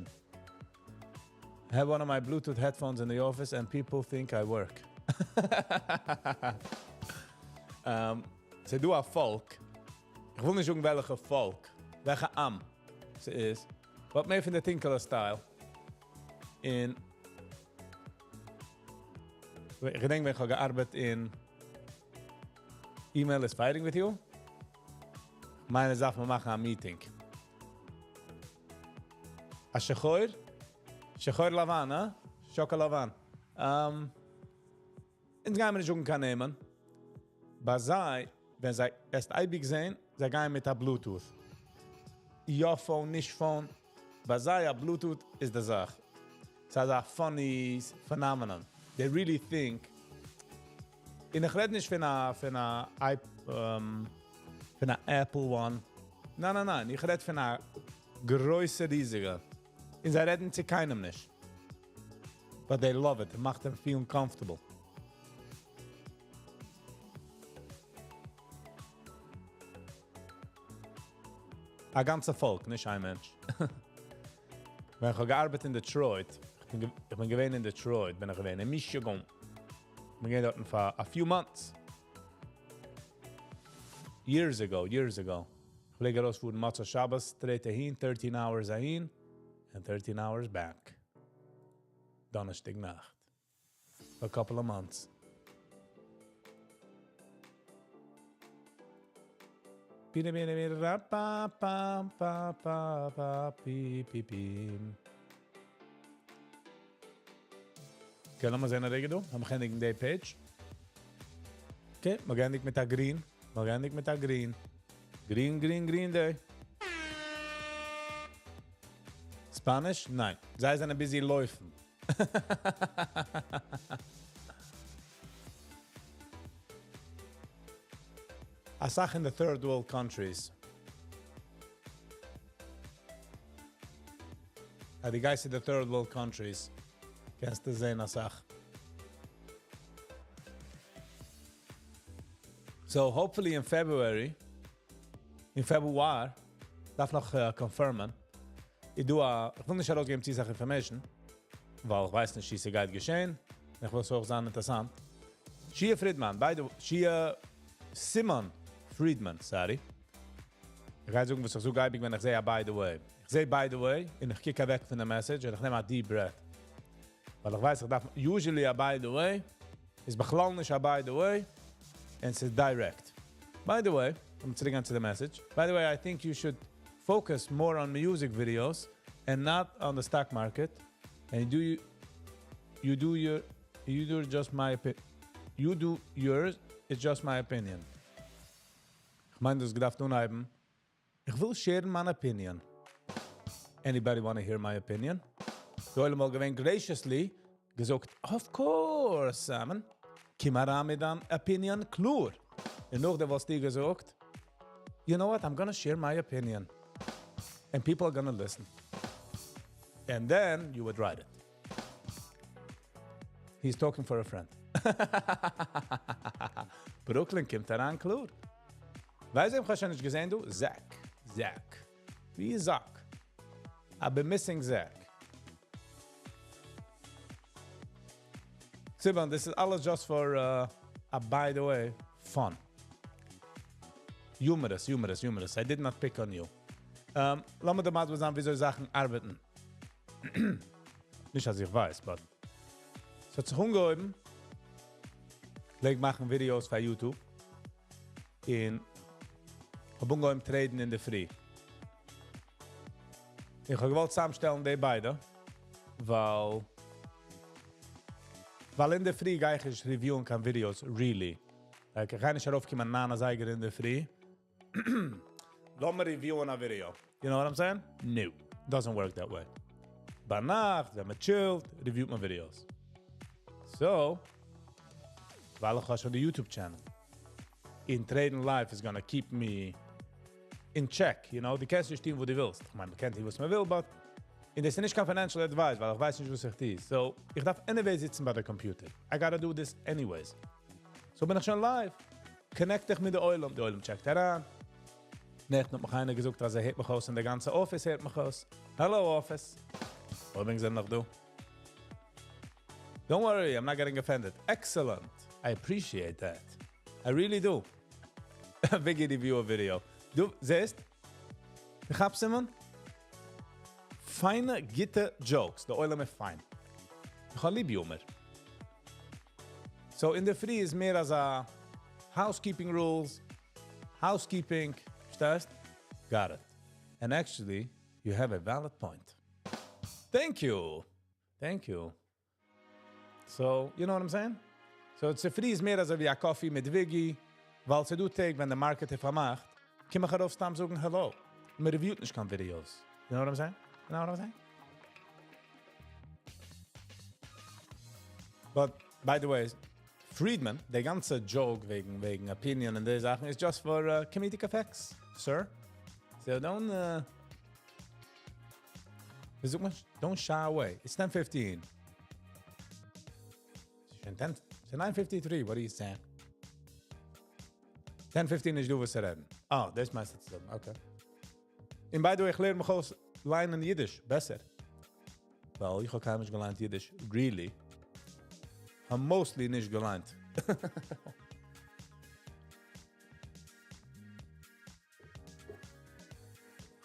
I have one of my Bluetooth headphones in the office and people think I work. ס'איז דא א פאלק. איך וויל נישט זאגן וועלכע פאלק, וועלכע עם ס'איז. But מער פון די טונקעלע style. און איך געדענק, ווען איך האב געארבעט אין email is fighting with you. מיינע זאך, מיר מאכן א meeting. א שחור? שחור לבן, הא? שוקו לבן. אונז גייען מיר נישט זאגן קיין נעמען. ביי זיי, ווען זיי ערשט אייביג זען, זיי גייען מיט א Bluetooth. יא phone, נישט phone. ביי זיי א Bluetooth איז די זאך. ס'איז א funny phenomenon. They really think. און איך רעד נישט פון א Apple One. ניין, ניין, ניין. איך רעד פון א גרויסע, ריזיגע. און זיי רעדן צו קיינעם נישט. But they love it. מאכט them feel comfortable. א גאנצע פאלק, נישט איין מענטש. ווען איך האב געארבעט אין Detroit, איך בין געווען אין Detroit, בין איך געווען אין Michigan. איך בין געווען דארט for a few months. Years ago, years ago. איך פלעג ארויספארן מוצאי שבת, straight אהין, 13 hours אהין, and 13 hours back. דאנערשטאג נאכט. For a couple of months. Bine, bine, bine, ra, pa, pa, pa, pa, pa, pi, pi, pi. Okay, לאמיר זען א רגע דא. האבן מיר געענדיגט די page. Okay, מיר געענדיגט מיט א green. מיר געענדיגט מיט א green. Green, green, green day. Spanish? ניין. זיי זענען busy לויפן. א סאך in the third world countries. די guys in the third world countries. קענסטו זען א סאך. So hopefully in February, in February, דארף נאך confirm ען. איז דא א, איך וויל נישט ארויסגעבן צו סאך information, ווייל איך ווייס נישט וואס ס'גייט געשען. איך וויל עס אויך זיין אינטערעסאנט. Shia Friedman, by the Shia Simon Friedman, sorry. איך גיי זאגן, וואס איך זאג אייביג, ווען איך זע by the way. איך זע by the way, און איך קוק אוועק פון די message, און איך נעם א deep breath. ווייל איך ווייס, איך דארף, usually א by the way, איז בכלל נישט א by the way, און ס'איז direct. By the way, לאמיר צוריקגיין צו די message. By the way, I think you should focus more on music videos and not on the stock market. And do you, you do your, you do just my opinion. You do yours, it's just my opinion. איך מיין, דאס געדארפט אנהייבן. איך וויל share ן מיין opinion. Anybody want to hear my opinion? דער עולם וואלט געווען graciously געזאגט, of course, Simon. קום אריין מיט דיין opinion קלאר. און נאכדעם וואלסטו געזאגט, you know what, I'm gonna share my opinion. And people are gonna listen. And then you would write it. He's talking for a friend. Brooklyn קומט אריין קלאר. ווייסט, איך האב שוין נישט געזען, דו? Zach. Zach. ווי איז Zach? I've been missing Zach. Sivan, this is אלעס just for, a by the way, fun. Humorous, humorous, humorous. I did not pick on you. לאמיר דיר מאל זאגן, וויאזוי זאכן ארבעטן. נישט אז איך ווייס, but עס האט זיך אנגעהויבן. פלעג מאכן videos פאר YouTube. און האב אנגעהויבן trade ן אין דער פרי. איך האב געוואלט צוזאמשטעלן די ביידע, ווייל אין דער פרי גיי איך נישט review ען קיין videos, really. Like, איך גיי נישט ארויפקומען 9 אזייגער אין דער פרי. לאמיר review ען א video. You know what I'm saying? No. Doesn't work that way. ביינאכט, ווען מען chill ט, review ט מען videos. So, ווייל איך האב שוין די YouTube channel. און trading live is gonna keep me in check, you know? דו קענסט נישט טון, וואס דו ווילסט. איך מיין, מען קען טון, וואס מען וויל, but און דאס איז נישט קיין financial advice, ווייל איך ווייס נישט, וואס איך טו. So, איך דארף anyway זיצן ביי דער computer. I gotta do this anyways. So בין איך שוין live. Connect איך מיט די עולם. די עולם check ט אריין. נעכטן האט מיך איינער געזאגט, אז ער הערט מיך אויס און דער גאנצע office הערט מיך אויס. Hello, office. וואו זענען נאך דא? Don't worry, I'm not getting offended. Excellent. I appreciate that. I really do. Biggie review a video. דו זעסט? איך האב Simon? פיינע, גוטע jokes. דער עולם איז פיין. איך האב ליב humor. So אין דער פרי איז מער אזא housekeeping rules, housekeeping, פארשטייסט? Got it. And actually, you have a valid point. Thank you. Thank you. So, you know what I'm saying? So, צופרי איז מער אזוי ווי א coffee מיט Viggy, ווייל ס'דא טעג, ווען דער market איז פארמאכט, קום איך ארויף סתם זאגן hello. מען review ט נישט קיין videos. You know what I'm saying? You know what I'm saying? But, by the way, Friedman, די גאנצע joke וועגן opinion און די זאכן is just for comedic effects, sir. So don't, ווי זאגט מען? Don't shy away. It's 10:15. 10, it's 9:53. What are you saying? 10:15 איז דא וואס צו רעדן. Oh, דאס מיינסטו צו זאגן. Okay. און by the way, איך לערן מיך אויס ליינען אידיש בעסער. ווייל איך האב קיינמאל נישט געליינט אידיש, really. האב mostly נישט געליינט.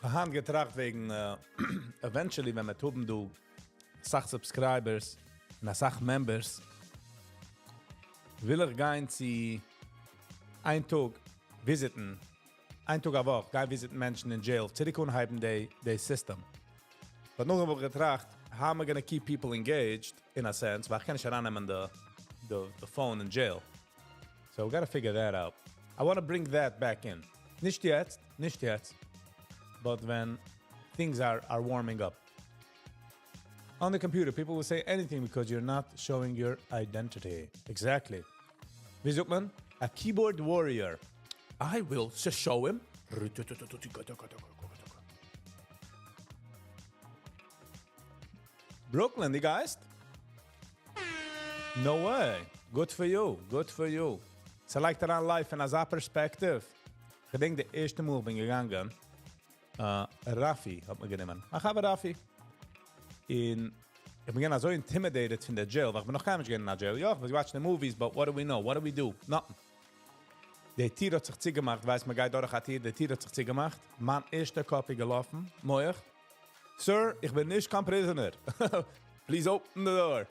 איך האב געטראכט וועגן, eventually, ווען מיר האבן דא סאך subscribers און סאך members, וויל איך גיין צו איין טאג visit ן, איין טאג א וואך, גיין visit ן מענטשן אין jail, צוריק אנהייבן די system. But נאכדעם האב איך געטראכט, how am I gonna keep people engaged, in a sense, ווייל איך קען נישט ארייננעמען the phone in jail. So we gotta figure that out. I want to bring that back in. נישט יעצט, נישט יעצט, but when things are warming up. On the computer, people will say anything because you're not showing your identity. Exactly. ווי זאגט מען? A keyboard warrior. I will just show him. Brooklyn, דו גייסט? No way. Good for you. Good for you. ס'לייגט אריין life אין אזא perspective. איך געדענק, די ערשטע מאל בין געגאנגען. Rafi האט מען גענומען. מיין חבר Rafi. און איך בין געווען אזוי intimidated פון די jail, ווייל איך בין נאך קיינמאל נישט געווען אין א jail. יא, איך בין watching the movies, but what do we know? What do we do? Nothing. די טיר האט זיך צוגעמאכט, ווייסט, מען גייט דורך א טיר, די טיר האט זיך צוגעמאכט. מיין ערשטע קאפ איז געלאפן, מוח. Sir, איך בין נישט קיין prisoner. Please open the door.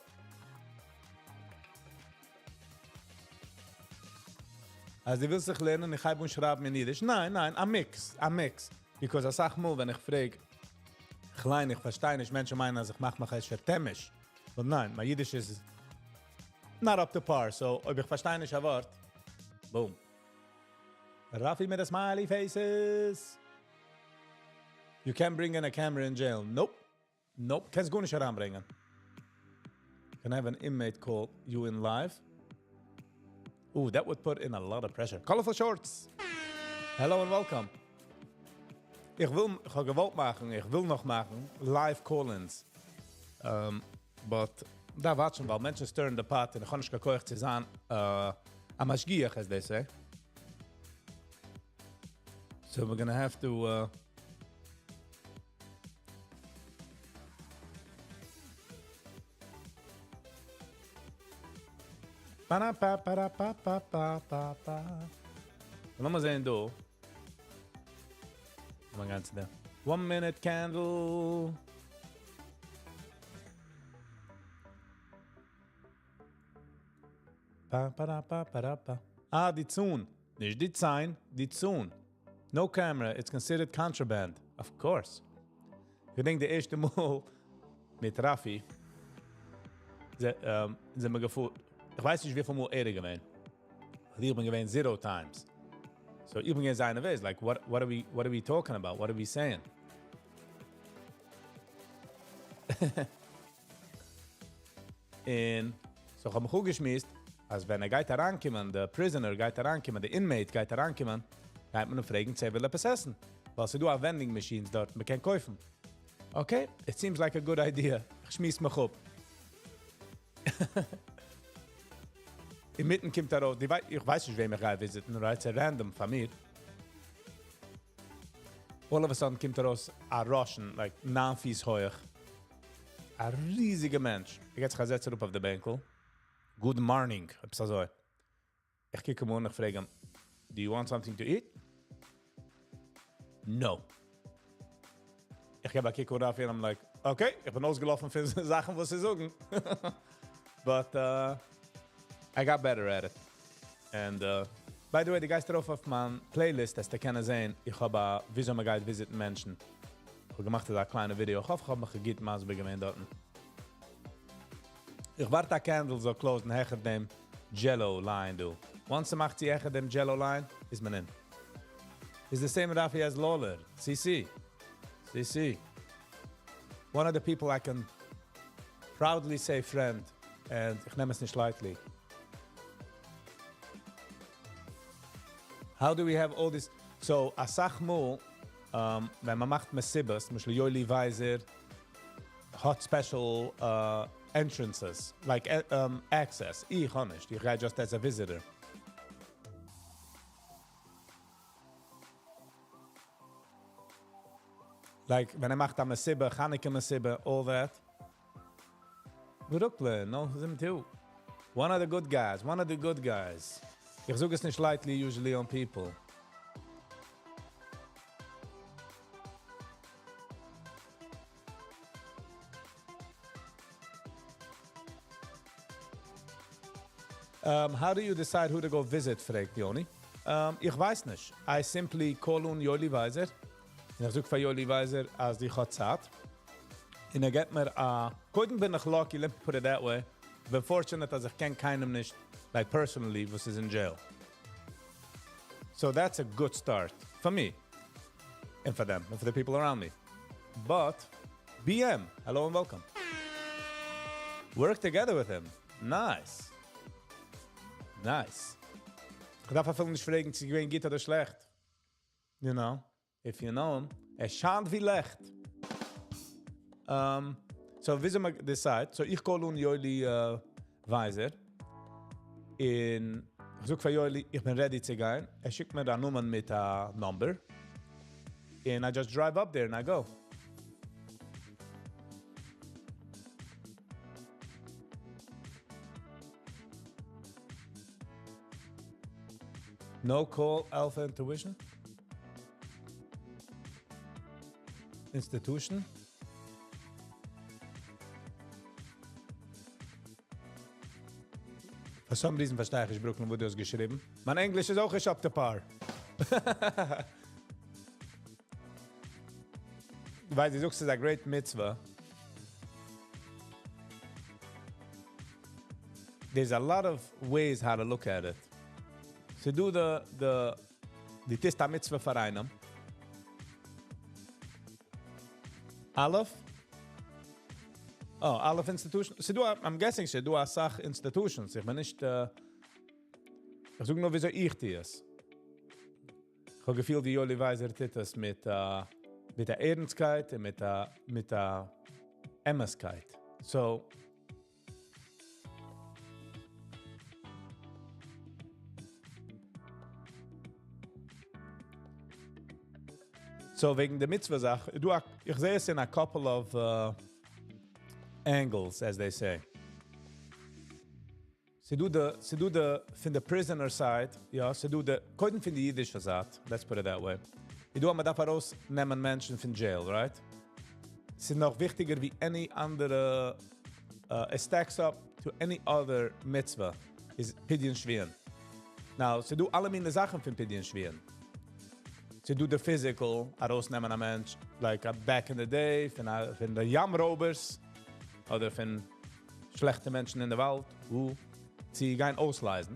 אז דו ווילסט זיך לערנען, איך הייב אן שרייבן אין אידיש. ניין, ניין, א mix, א mix. Because א סאך מאל, ווען איך פרעג, קליין, איך פארשטיי נישט, מענטשן מיינען, אז איך מאך מיך א טעמיש. But ניין, מיין אידיש איז not up to par, so אויב איך פארשטיי נישט א ווארט, boom. Rafi מיט די smiley faces. You can't bring in a camera in jail. Nope. Nope. קענסט גארנישט אריינברענגען. Can I have an inmate call you in live? Ooh, that would put in a lot of pressure. Colorful shorts. Hello and welcome. איך וויל, איך האב געוואלט מאכן, איך וויל נאך מאכן, live call-ins. But דא watchן, ווייל מענטשן stirring the pot און איך האב נישט קיין כח צו זיין א משגיח, as they say. So we're gonna have to Pa-da-pa-pa-da-pa-pa-pa-pa-pa. לאמיר זען דא. מיין גאנצע דא. One minute candle. Pa pa da pa pa da pa. Ah, די צאן. נישט די ציין, די צאן. No camera, it's considered contraband. Of course. איך געדענק די ערשטע מאל מיט Rafi. זענען מיר געפארן. איך ווייס נישט, וויפיל מאל ער איז געווען. איך בין געווען zero times. So איך בין געווען זייער nervous. Like, what are we talking about? What are we saying? און so איך האב מיך אפגעשמועסט, אז ווען ער גייט אריינקומען, דער prisoner גייט אריינקומען, דער inmate גייט אריינקומען, גייט מען אים פרעגן, צו ער וויל עפעס עסן. ווייל ס'איז דא א vending machines דארט, מען קען קויפן. Okay, it seems like a good idea. איך שמועס מיך אפ. אינמיטן קומט ער ארויס, איך ווייס נישט, וועם איך גיי visitן, right? ס'איז random פאר מיר. All of a sudden קומט ארויס א Russian, like 9 פיס הויך. א ריזיגער מענטש. ער גייט זיך א זעץ אראפ אויף די בענקל. Good morning. עפעס אזוי. איך קוק אים אן, איך פרעג אים, do you want something to eat? No. איך געב א קוק ארויף און I'm like, okay, איך בין אויסגעלאפן פון זאכן, וואס צו זאגן. But I got better at it. And by the way, דו גייסט ארויף אויף מיין playlist, וועסטו קענען זען, איך האב א, וויאזוי מען גייט visitן מענטשן. איך האב געמאכט א קליינע ווידיאו. איך האף, איך האב מיך גוט מסביר געווען דארט. איך ווארט א candle זאל closeן העכער דעם yellow line דא. Once ס'מאכט זיך העכער דעם yellow line, איז מען in. Is the same Rafi as Lawler. CC. CC. One of the people I can proudly say friend. And איך נעם עס נישט lightly. How do we have all this? So, א סאך מאל, ווען מען מאכט מסיבות, למשל Yoeli Weiser, האט special entrances, like access. איך האב נישט, איך גיי just as a visitor. Like, ווען ער מאכט א מסיבה, חנוכה מסיבה, all that. Brooklyn, no, him too. One of the good guys, one of the good guys. איך זאג עס נישט lightly usually on people. How do you decide who to go visit, פרעגט Yoni. איך ווייס נישט. I simply call on Yoeli Weiser. און איך זאג פאר Yoeli Weiser, אז איך האב צייט. און ער געבט מיר א... קודם בין איך lucky, let me put it that way. איך בין fortunate, אז איך קען קיינעם נישט, like personally, וואס איז in jail. So that's a good start for me. And for them, and for the people around me. But, BM, hello and welcome. Work together with him. Nice. Nice. איך דארף אפילו נישט פרעגן, צו געווען גוט אדער שלעכט. You know, if you know him. ער שיינט ווי ליכט. So, וויאזוי מען decide. So, איך call אן Yoeli Weiser. און איך זאג פאר Yoeli, איך בין ready צו גיין. ער שיקט מיר א נומער מיט א number. And I just drive up there and I go. No call Alpha Intuition? Institution? For some reason פארשטיי איך נישט Brooklyn וואו דו האסט געשריבן. מיין ענגליש איז אויך נישט up to par. ווייל דו זאגסט ס'איז א great מצוה. There's a lot of ways how to look at it. ס'דא די, די, דו טוסט א מצוה פאר איינעם. אלף? Oh, אלף institution. ס'דא, I'm guessing ס'דא אסאך institutions. איך בין נישט, איך זאג נאר וויאזוי איך טו עס. איך האב געפילט ווי יואלי ווייזער טוט עס מיט, מיט א ערנסטקייט און מיט א, מיט א אמת'קייט. So, So וועגן די מצוה זאך, דא, איך זע עס in a couple of angles, as they say. ס'דא די, ס'דא די, פון די prisoner side, יא, ס'דא די, קודם פון די אידישע זייט, let's put it that way. דא אז מ'דארף ארויסנעמען מענטשן פון jail, right? ס'איז נאך וויכטיגער ווי any אנדערע, it stacks up to any other מצוה, איז פדיון שבויים. Now, ס'דא אלע מיני זאכן פון פדיון שבויים. ס'דא די physical, ארויסנעמען א מענטש, like back in the day, פון, פון די ים רויבערס, אדער פון שלעכטע מענטשן אין די וואלד, וואו זיי גייען אויסלייזן.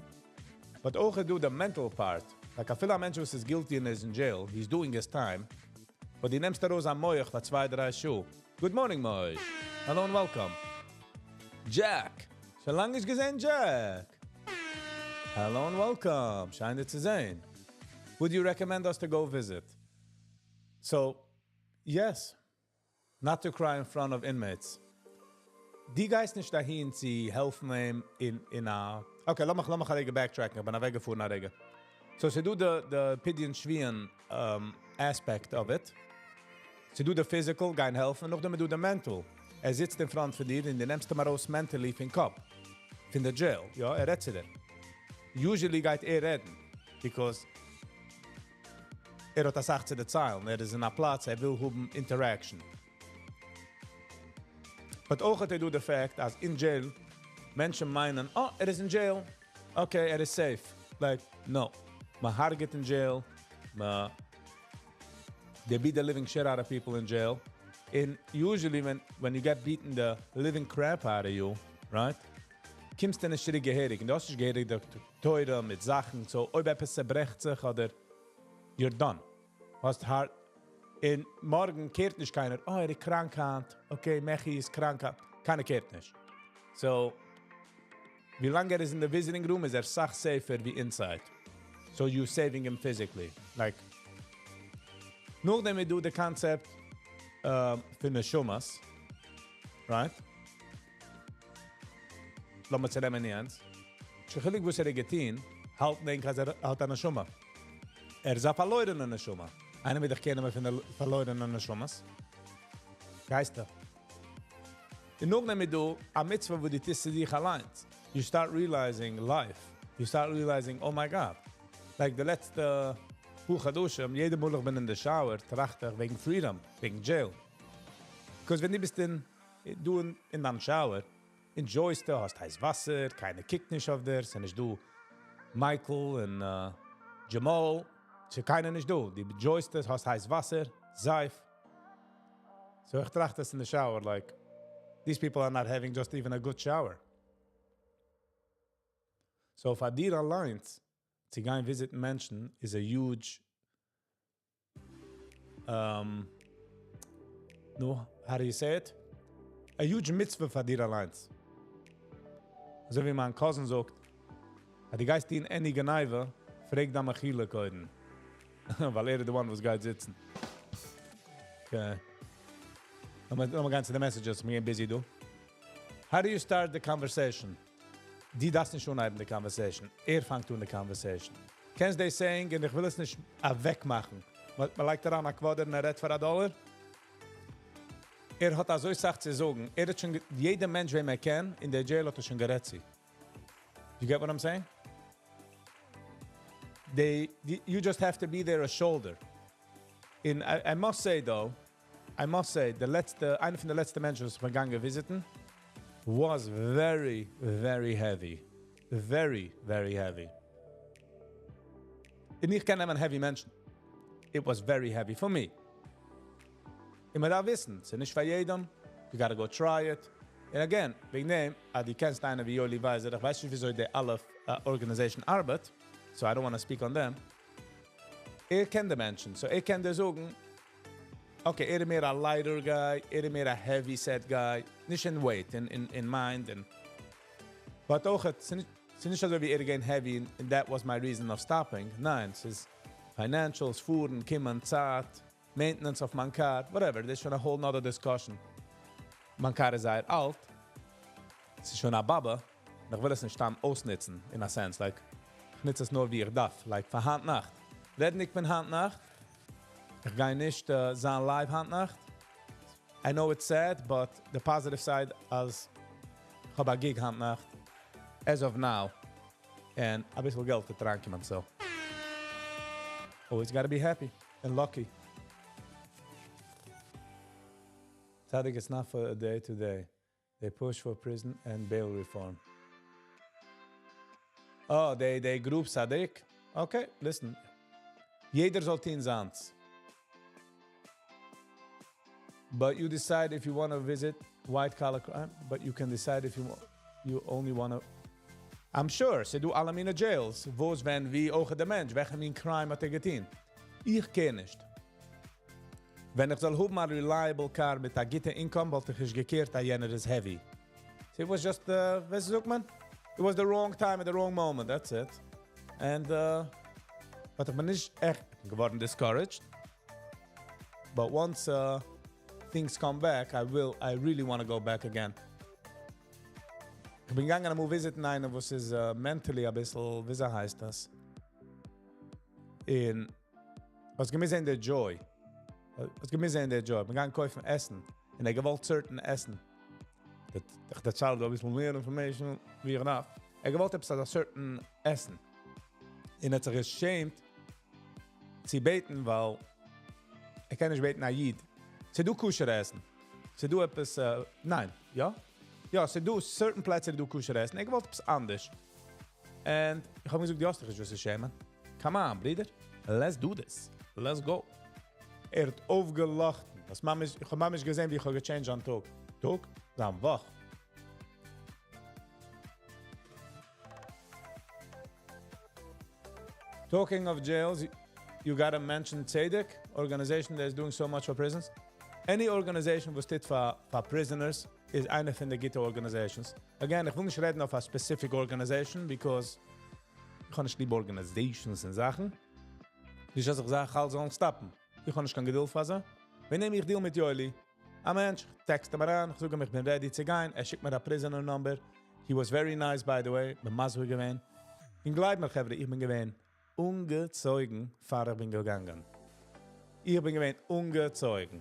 But אויך דא the mental part. Like אפילו א מענטש וואס איז guilty און איז in jail, he's doing his time, but דו נעמסט ארויס א מוח פאר צוויי, דריי שעה. Good morning, Moish. Hello and welcome. Jack. שוין לאנג נישט געזען, Jack. Hello and welcome. שיין דיך צו זען. Would you recommend us to go visit? So, yes. Not to cry in front of inmates. דו גייסט נישט אהין צו העלפן אים אין, אין א... Okay, לאמיך, לאמיך א רגע backtracken, איך בין אוועקגעפארן א רגע. So, ס'דא די, די פדיון שבויים aspect of it. ס'דא די physical, גיין העלפן, נאכדעם דא די mental. ער זיצט אין front פון דיר און דו נעמסט אים ארויס mentally פון קאפ. פון די jail. יא, ער רעדט צו דיר. Usually גייט ער רעדן. Because ער האט א זאך צו דערציילן. ער איז אין א פלאץ, ער וויל האבן interaction. But אויך האט ער דא די fact, אז אין jail, מענטשן מיינען, oh, ער איז אין jail. Okay, ער איז safe. Like, no. מ'הרג'עט אין jail. מ' they beat the living shit out of people in jail. And usually when you get beaten the living crap out of you, right? קומסטו נישט צוריק געהעריג. און דו האסט נישט געהעריג די תורה מיט זאכן. So, אויב עפעס צעברעכט זיך, אדער you're done. האסט הארט. און מארגן care ט נישט קיינער. Oh, ער איז קראנק היינט. Okay, Mechi איז קראנק היינט. קיינער care ט נישט. So, ווי לאנג ער איז אין די visiting room, איז ער אסאך safer ווי inside. So you're saving him physically. Like, נאכדעם איז דא די concept פון נשמות, right? לאמיר צונעמען יענץ. נישט קיין חילוק וואס ער האט געטון, האלט מען אז ער האט א נשמה. ער איז א פארלוירענע נשמה. איינער וועט דיך קענען פון די פארלוירענע נשמות. גייסטו. און נאכדעם איז דא א מצוה וואס דו טוסט צו דיך אליין. You start realizing life. You start realizing, oh my God. Like די לעצטע פאר חדשים, יעדע מאל איך בין אין די shower, טראכט איך וועגן freedom, וועגן jail. Because ווען דו ביסט אין, דו אין, אין דיין shower, enjoy סטו, האסט הייס וואסער, קיינער קוקט נישט אויף דיר, ס'איז נישט דא Michael און Jamal, ס'איז קיינער נישט דא. דו enjoy סט עס, האסט הייס וואסער, זייף. So איך טראכט דאס אין די shower, like, these people are not having just even a good shower. So פאר דיר אליינס צו גיין visit ן מענטשן is a huge, no, how do you say it? A huge מצוה פאר דיר אליינס. אזוי ווי מיין cousin זאגט, אז דו גייסט טון any גניבה, פרעג דיין מחילה קודם. ווייל ער איז the one וואס גייט זיצן. Okay. לאמיר גיין צו די messages, מיר גייען busy דא. How do you start the conversation? דו דארפסט נישט אנהייבן די conversation. ער פאנגט אן די conversation. קענסט די saying, און איך וויל עס נישט אוועקמאכן. מען לייגט אריין א quarter און ער רעדט פאר א דאלער. ער האט אזוי סאך צו זאגן. ער האט שוין, יעדער מענטש וועם ער קען, אין דער jail האט ער שוין גערעדט צו. You get what I'm saying? They, you just have to be there a shoulder. And I must say though, I must say, די לעצטע, איינע פון די לעצטע מענטשן וואס איך בין געגאנגען visit ן, was very, very heavy. Very, very heavy. און איך קען נעמען heavy מענטשן. It was very heavy for me. און מען דארף וויסן, ס'איז נישט פאר יעדעם. You gotta go try it. And again, וועגן דעם, אז דו קענסט איינער ווי יולי ווייזער, איך ווייס נישט וויאזוי די אלע organization ארבעט, so I don't want to speak on them. ער קען די מענטשן, so ער קען דיר זאגן, okay, ער איז מער א lighter guy, ער איז מער א heavy set guy, נישט in weight, in mind. And, but אויך, ס'איז נישט אזוי ווי ער געווען heavy, and that was my reason of stopping. ניין, ס'איז financials, פארן, קומען, צייט, maintenance of מיין car, whatever, דאס איז שוין a whole nother discussion. מיין car איז זייער אלט, ס'איז שוין א באבע, און איך וויל עס נישט סתם אויסנוצן, in a sense, like, איך נוץ עס נאר ווי איך דארף, like, פאר היינט נאכט. רעדנדיג פון היינט נאכט, איך גיי נישט זיין live היינט נאכט. I know it's sad, but the positive side אז איך האב א gig היינט נאכט, as of now, and א ביסל געלט וועט אריינקומען, so. Always got to be happy and lucky. Tzaddik, it's not for a day to day. They push for prison and bail reform. Oh, they group Tzaddik? Okay, listen. יעדער זאל טון זיינס. But you decide if you want to visit white collar crime, but you can decide if you only want to. I'm sure, ס'דא אלע מיני jails, וואס ווען ווי אויך דער מענטש, וועלכע מין crime האט ער געטון. איך קען נישט. ווען איך זאל האבן א reliable car מיט א גוטע income, וואלט איך נישט גע care ט, אז יענער איז heavy. So it was just, וואס זאגט מען? It was the wrong time at the wrong moment, that's it. And, but איך בין נישט עכט געווארן discouraged. But once things come back, I really want to go back again. איך בין געגאנגען אמאל visit ן איינער, וואס איז mentally א ביסל, ווי הייסט דאס? און וואס געמיר זען דער joy. וואס געמיר זען דער joy. איך בין געגאנגען קויפן עסן. און ער געוואלט certain עסן. דאס, דאס צאלט א ביסל מער information, ווי איך דארף. ער געוואלט עפעס א certain עסן. און ער האט זיך גע shame ט צו בעטן, ווייל ער קען נישט בעטן א איד. ס'דא כשר עסן. ס'דא עפעס, ניין, יא? יא, ס'דא certain פלעצער דא כשר עסן. ער געוואלט עפעס אנדערש. And איך האב געזאגט, דו האסט דיך נישט וואס צו shame ען. Come on, ברודער. Let's do this. Let's go. ער האט אויפגעלאכט. דאס ממש, איך האב ממש געזען, ווי איך האב גע change ט זיין טאג. טאג? זיין וואך. Talking of jails, you got to mention Tzedek, organization that is doing so much for prisons. Any organization וואס טוט פאר prisoners איז איינע פון די גוטע organizations. Again, איך וויל נישט רעדן אויף a specific organization, because איך האב נישט ליב organizations און זאכן. נישט אז איך זאג, אלע זאלן stop ן. איך האב נישט קיין געדולד פאר זיי. ווען נעם איך deal מיט יולי, א מענטש, text אים אריין, איך זאג אים, איך בין ready צו גיין, ער שיקט מיר א prisoner number. He was very nice, by the way, בין מסביר געווען. און גלייב מיר, חברה, איך בין געווען אנגעצויגן, פאר איך בין געגאנגען. איך בין געווען אנגעצויגן.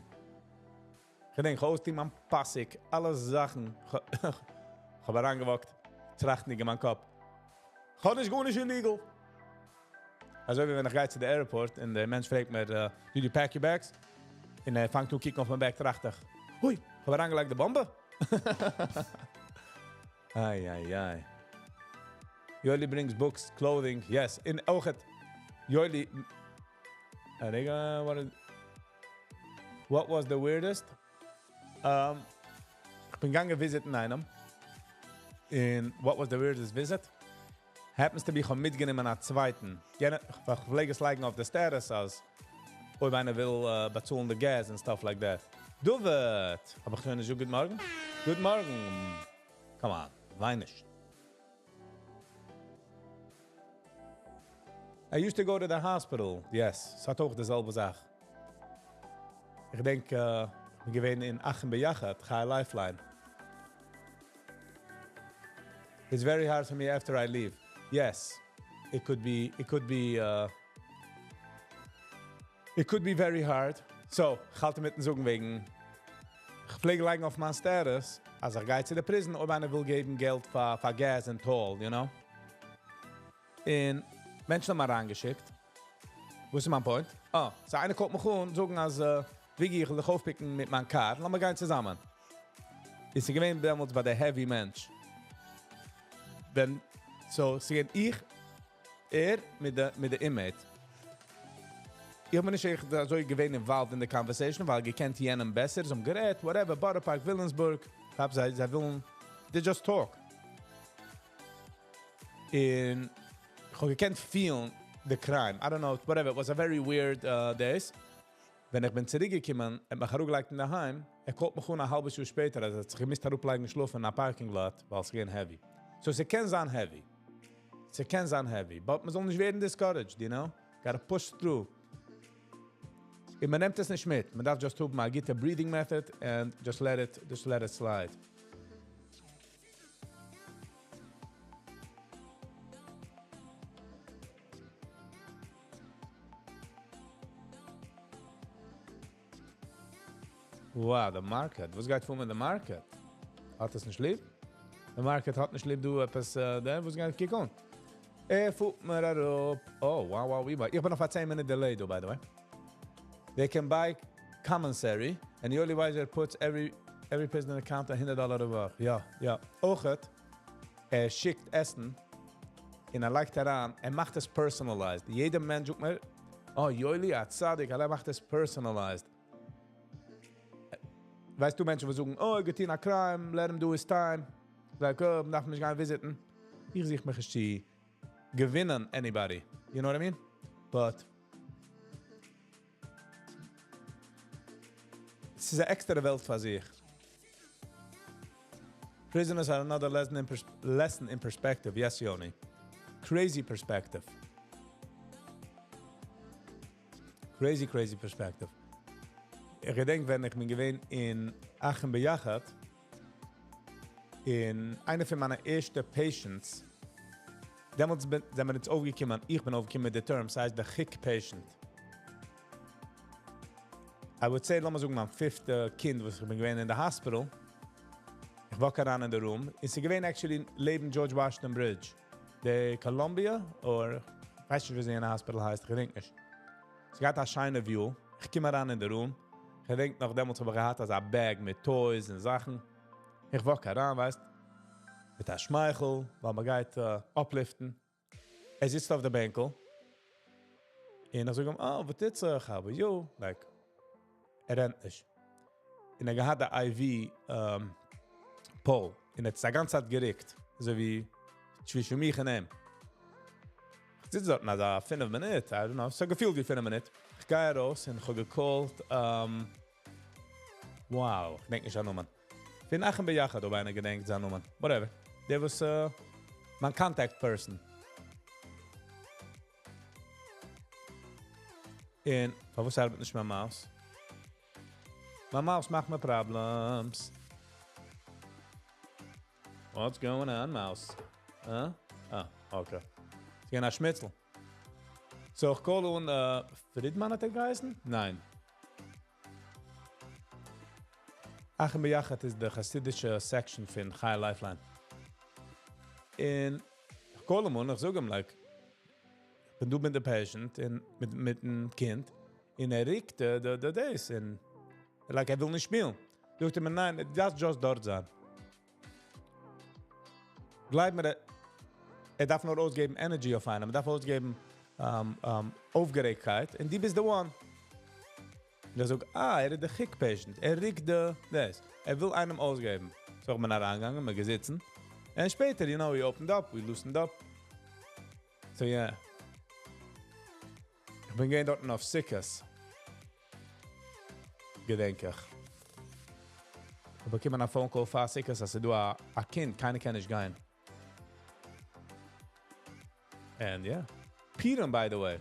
איך געדענק, איך האב מיין פאסיק, אלע זאכן, איך האב אריינגע walk ט, טראכטנדיג אין מיין קאפ. איך האב נישט גארנישט illegal. אזוי ווי ווען איך גיי צו דער airport און דער מענטש פרעגט מיר, did you pack your bags? און ער פאנגט אן קוקן אויף מיין bag, טראכט איך, אוי, איך האב אריינגעלייגט די באמבע? איי, איי, איי. Yoli brings books, clothing, yes. און אויכעט, Yoli, רגע, what was the weirdest? איך בין געגאנגען visit ן איינעם. און what was the weirdest visit? Happens to be, איך האב מיטגענומען א צווייטן. יענער, איך פלעג עס לייגן אויף די status אז אויב איינער וויל באצאלן די gas and stuff like that. דוד! האב איך שוין נישט גוט מארגן? גוט מארגן! Come on, וויין נישט. I used to go to the hospital. Yes, ס'האט אויך די זעלבע זאך. איך געדענק, איך בין געווען אין אחים ביחד, Chai Lifeline. It's very hard for me after I leave. Yes, it could be, it could be. It could be very hard. So, כ'האלט אינמיטן זאגן וועגן, כ'פלעג לייגן אויף מיין status, אז איך גיי צו די prison, אויב איינער וויל געבן געלט פאר פאר gas און toll, you know. און מענטשן האבן אריינגעשיקט. וואס איז מיין point? אה, so איינער call ט מיך אן, זאגן אז, ווי איך וויל דיך אויפ pick ן מיט מיין car, לאמיר גיין צוזאמען. איז געווען דעמאלטס ביי די heavy מענטש. Then, so, ס'געווען איך, ער מיט די, מיט די inmate. איך בין נישט עכט אזוי געווען involved אין די conversation, ווייל געקענט יענעם בעסער, זיי האבן גערעדט, whatever, Borough Park, Williamsburg, האב זיי, זיי ווילן, they just talk. און איך האב געקענט feel the crime. I don't know, whatever, it was a very weird days. ווען איך בין צוריקגעקומען, האט מיך אראפגעלייגט אין דער היים, ער call ט מיך אן א האלבע שעה שפעטער, אז ער האט זיך געמוזט אראפלייגן שלאפן אין א parking lot, ווייל עס איז געווען heavy. So, ס'קען זיין heavy. ס'קען זיין heavy, but מען זאל נישט ווערן discouraged, you know? Gotta push through. און מען נעמט עס נישט מיט. מען דארף just האבן א גוטע breathing method and just let it slide. Wow, the market. וואס גייט פאר מיט די market? האט עס נישט ליב? The market האט נישט ליב דא עפעס, דער, וואס גייט, קוק אן. ער פארט מיר אראפ. Oh, wow, ווי איך בין אויף א 10 minute delay, דא, by the way. They can buy commissary, and Yoli Weiser puts every prisoner account $100 א וואך. יא, יא. אויכעט, ער שיקט עסן, און ער לייגט אריין, ער מאכט עס personalized. יעדער מענטש זאגט מיר, oh, Yoli, א צדיק, ער מאכט עס personalized. ווייסט דו, מענטשן וואס זאגן, oh, ער געטון א crime, let him do his time. Like, oh, דארף מען נישט גיין visit ן. איך זוך מיך נישט צו געווינען anybody. You know what I mean? But עס איז אן עקסטערע וועלט פאר זיך. Prisoners are another lesson in perspective. Yes, Yoni. Crazy perspective. Crazy, crazy perspective. איך געדענק, ווען איך בין געווען אין אחים ביחד, און איינע פון מיינע ערשטע patients, דעמאלטס בין, זענען מיר יעצט אויפגעקומען, איך בין אויפגעקומען מיט די term, ס'הייסט the chick patient. I would say, לאמיר זאגן, מיין fifth קינד, וואס איך בין געווען אין די hospital, איך walk אריין אין די room, איז געווען actually לעבן George Washington Bridge. די Columbia, or, ווייס נישט, ווי די hospital הייסט, איך געדענק נישט. ס'האט א שיינע view. איך קום אריין אין די room. איך געדענק נאך דעמאלטס האב איך געהאט אזא bag מיט toys און זאכן. איך walk אריין, ווייסט, מיט א שמייכל, ווייל מען גייט uplift ן. ער זיצט אויף די בענקל. און איך זאג אים, oh, וואס טוט זיך? How are you? Like, ער רעדט נישט. און ער געהאט די IV pole. און ער האט עס א גאנצע צייט גערוקט. אזוי ווי צווישן מיך און אים. איך זיץ דארט אזא 5 מינוט, I don't know, ס'האט געפילט ווי 5 מינוט. איך גיי ארויס און איך האב גע call ט, wow, איך געדענק נישט זיין נאמען. פון אחים ביחד, אויב איינער געדענקט זיין נאמען. Whatever. דער וואס, מיין contact person. און, פארוואס ארבעט נישט מיין mouse? מיין mouse מאכט מיר problems. What's going on, mouse? Huh? Ah, okay. ס'געווען א שמיצל. So, איך call אן, Friedman האט ער געהייסן? ניין. אחים ביחד איז די חסידישע section פון Chai Lifeline. און איך call אים אן, איך זאג אים, like, איך בין דא מיט די patient, און מיט, מיטן קינד, און ער רוקט די, די, דאס, און like, ער וויל נישט שפילן. זאגט ער מיר, ניין, ער דארף just דארט זיין. גלייב מיר, ער דארף נאר אויסגעבן energy אויף איינעם, ער דארף אויסגעבן אויפגערעגטקייט, און דו ביסט the one. און ער זאגט, ah, ער איז דער chick patient, ער רוקט די, דאס. ער וויל איינעם אויסגעבן. So, איך בין אריינגעגאנגען, מיר געזיצן. און שפעטער, we opened up, we loosened up. So, yeah. איך בין געווען דארט אויף סוכות. געדענק איך. איך באקום א phone call פאר סוכות, אז דא א קינד, קיינער קען נישט גיין. And yeah. פורים, by the way.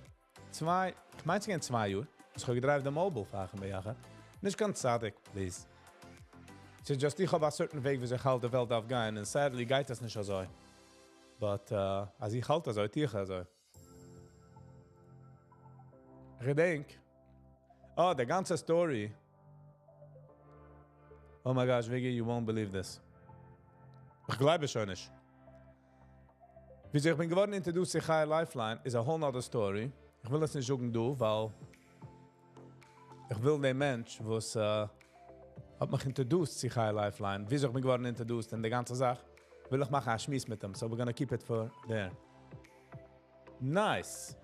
צוויי, איך מיין, ס'געווען 2 יאר. איך האב גע drive ט די mobile פאר אחים ביחד. נישט קיין צדיק, please. ס'איז just, איך האב א certain וועג, ווי איך האלט די וועלט דארף גיין, און sadly גייט דאס נישט אזוי. But, אז איך האלט אזוי, טו איך אזוי. איך געדענק, אה, די גאנצע story. Oh my gosh, Viggy, you won't believe this. איך גלייב עס שוין נישט. וויאזוי איך בין געווארן introduced צו Chai Lifeline is a whole nother story. איך וויל עס נישט זאגן דא, ווייל איך וויל דער מענטש, וואס האט מיך introduced צו Chai Lifeline, וויאזוי איך בין געווארן introduced און די גאנצע זאך, וויל איך מאכן א שמועס מיט אים. So we're gonna keep it for there. Nice.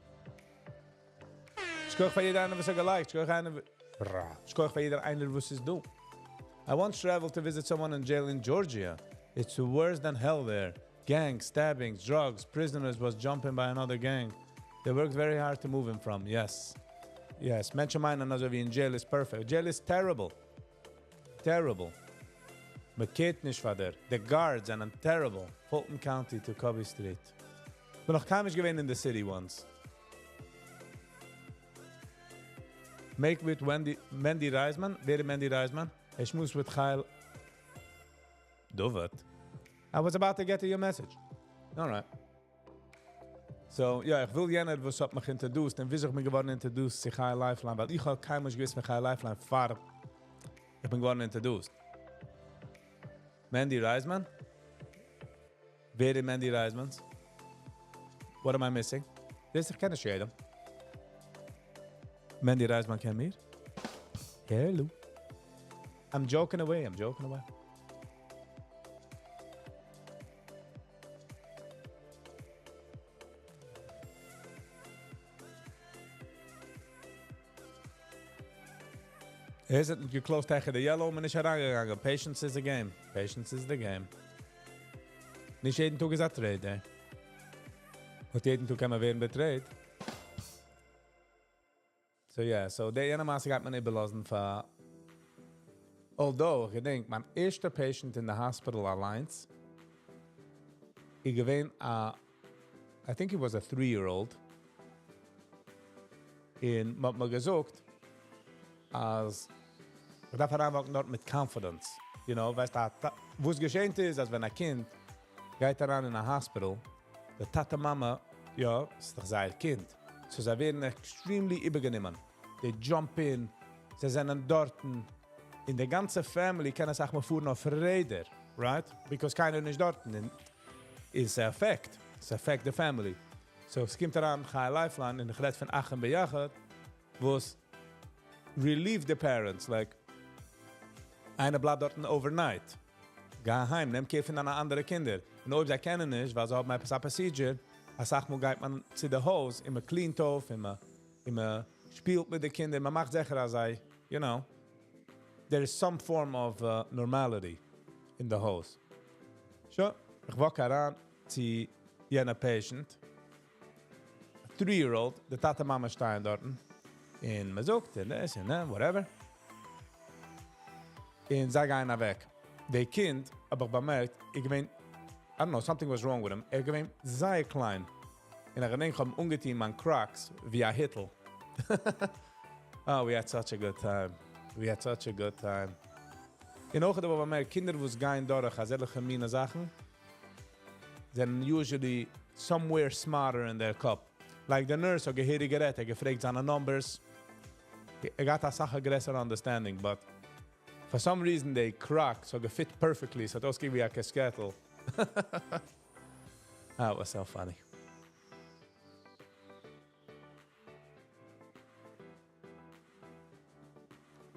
שכוח פאר יעדער איינער וואס האט געליקט. שכוח איינער שכוח פאר יעדער איינער וואס איז דא. I once traveled to visit someone in jail in Georgia. It's worse than hell there. Gangs, stabbings, drugs, prisoners was jumping by another gang. They worked very hard to move him from. Yes. Yes. מענטשן מיינען אזוי ווי in jail is perfect. Jail is terrible. Terrible. מען care ט נישט פאר דיר. The guards זענען terrible. Fulton County to Covey Street. בין נאך קיינמאל נישט געווען in the city once. Make with Wendy, Mendy Reisman. ווער איז Mendy Reisman? ער שמועסט מיט Chail David. I was about to get to your message. All right. So, יא, איך וויל יענער, וואס האט מיך introduced, און וויאזוי איך בין געווארן introduced צו Chai Lifeline, ווייל איך האב קיינמאל נישט געוואוסט פון Chai Lifeline פאר איך בין געווארן introduced. Mendy Reisman? ווער איז Mendy Reisman? What am I missing? דאס איך קען נישט יעדעם. Mendy Reisman קען מיר? Hello. I'm joking away, I'm joking away. ער איז גע closed העכער די yellow, מען איז אריינגעגאנגען. Patience is the game. Patience is the game. נישט יעדן טאג איז א trade day. און יעדן טאג קען מען ווערן betrayed. So yeah, so די יענע מעשה גייט מען איבערלאזן פאר. Although, איך געדענק, מיין ערשטער patient in the hospital אליינס, איז געווען א, I think he was a 3-year-old. און מ'האט מיר געזאגט, אז איך דארף אריינ walk ן דארט מיט confidence. You know, ווייסט, וואס געשעט איז, אז ווען א קינד גייט אריין אין א hospital, די טאטע מאמע, יא, ס'איז דאך זייער קינד. So זיי ווערן extremely איבערגענומען. They jump in, זיי זענען דארטן. און די גאנצע family קען אסאך מאל פארן אויף רעדער, right? Because קיינער איז נישט דארטן. און it's affect. It's affect the family. So עס קומט אריין Chai Lifeline, און איך רעד פון אחים ביחד, וואס relieve the parents, like, איינער בלייבט דארטן overnight. גיי אהיים, נעם care פון דיינע אנדערע קינדער. און אויב זיי קענען נישט, ווייל זיי האבן עפעס א procedure, אסאך מאל גייט מען צו די הויז, און מען clean ט אויף, און מען שפילט מיט די קינדער, מען מאכט זיכער אז זיי, there is some form of normality in the house. So, איך walk אריין צו יענע patient, a 3-year-old, די טאטע מאמע שטייען דארטן, און מען זאגט, און דאס, און דעם, whatever. און זיי גייען אוועק. דער קינד, האב איך באמערקט, איז געווען, I don't know, something was wrong with him. ער איז געווען זייער קליין. און איך געדענק, איך האב אים אנגעטון מיין Crocs ווי א היטל. Oh, we had such a good time. We had such a good time. און אויך האב איך באמערקט, קינדער, וואס גייען דורך, אזעלכע מינע זאכן, זענען usually somewhere smarter in their cup. Like the nurse האט געהעריג גערעדט, ער געפרעגט זיינע numbers. ער האט א סאך א גרעסערע understanding, but for some reason they Crocs האט גע fit perfectly, ס'האט אויסגעזען ווי א קעסקעטל. That was so funny.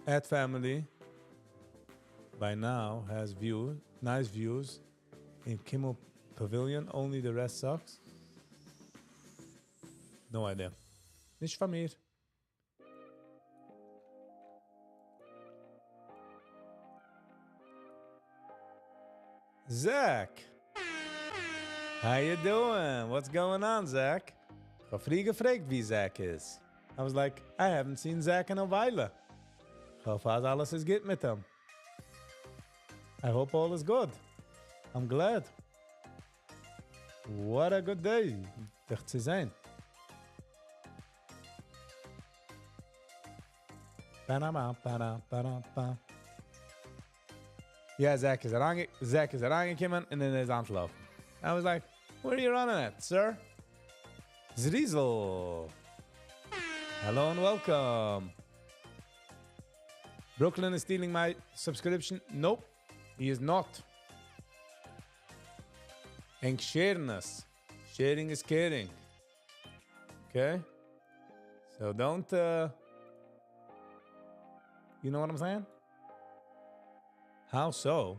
At family by now has view, nice views in Kimmel Pavilion, only the rest sucks. No idea. נישט פאר מיר. Zach! How you doing? What's going on, Zach? איך האב פריער געפרעגט וואו Zach איז. I was like, I haven't seen Zach in a while. איך האף אז אלעס איז גוט מיט אים. I hope all is good. I'm glad. What a good day. דיך צו זען. Ba-da-ba, ba-da, ba-da, ba. Yeah, Zach איז אריינגעקומען און דאן איז אנטלאפן. I was like, where are you running at, sir? Zrizel. Hello and welcome. Brooklyn is stealing my subscription? Nope, he is not. ענק share ן עס. Sharing is caring. Okay? So don't, you know what I'm saying? How so?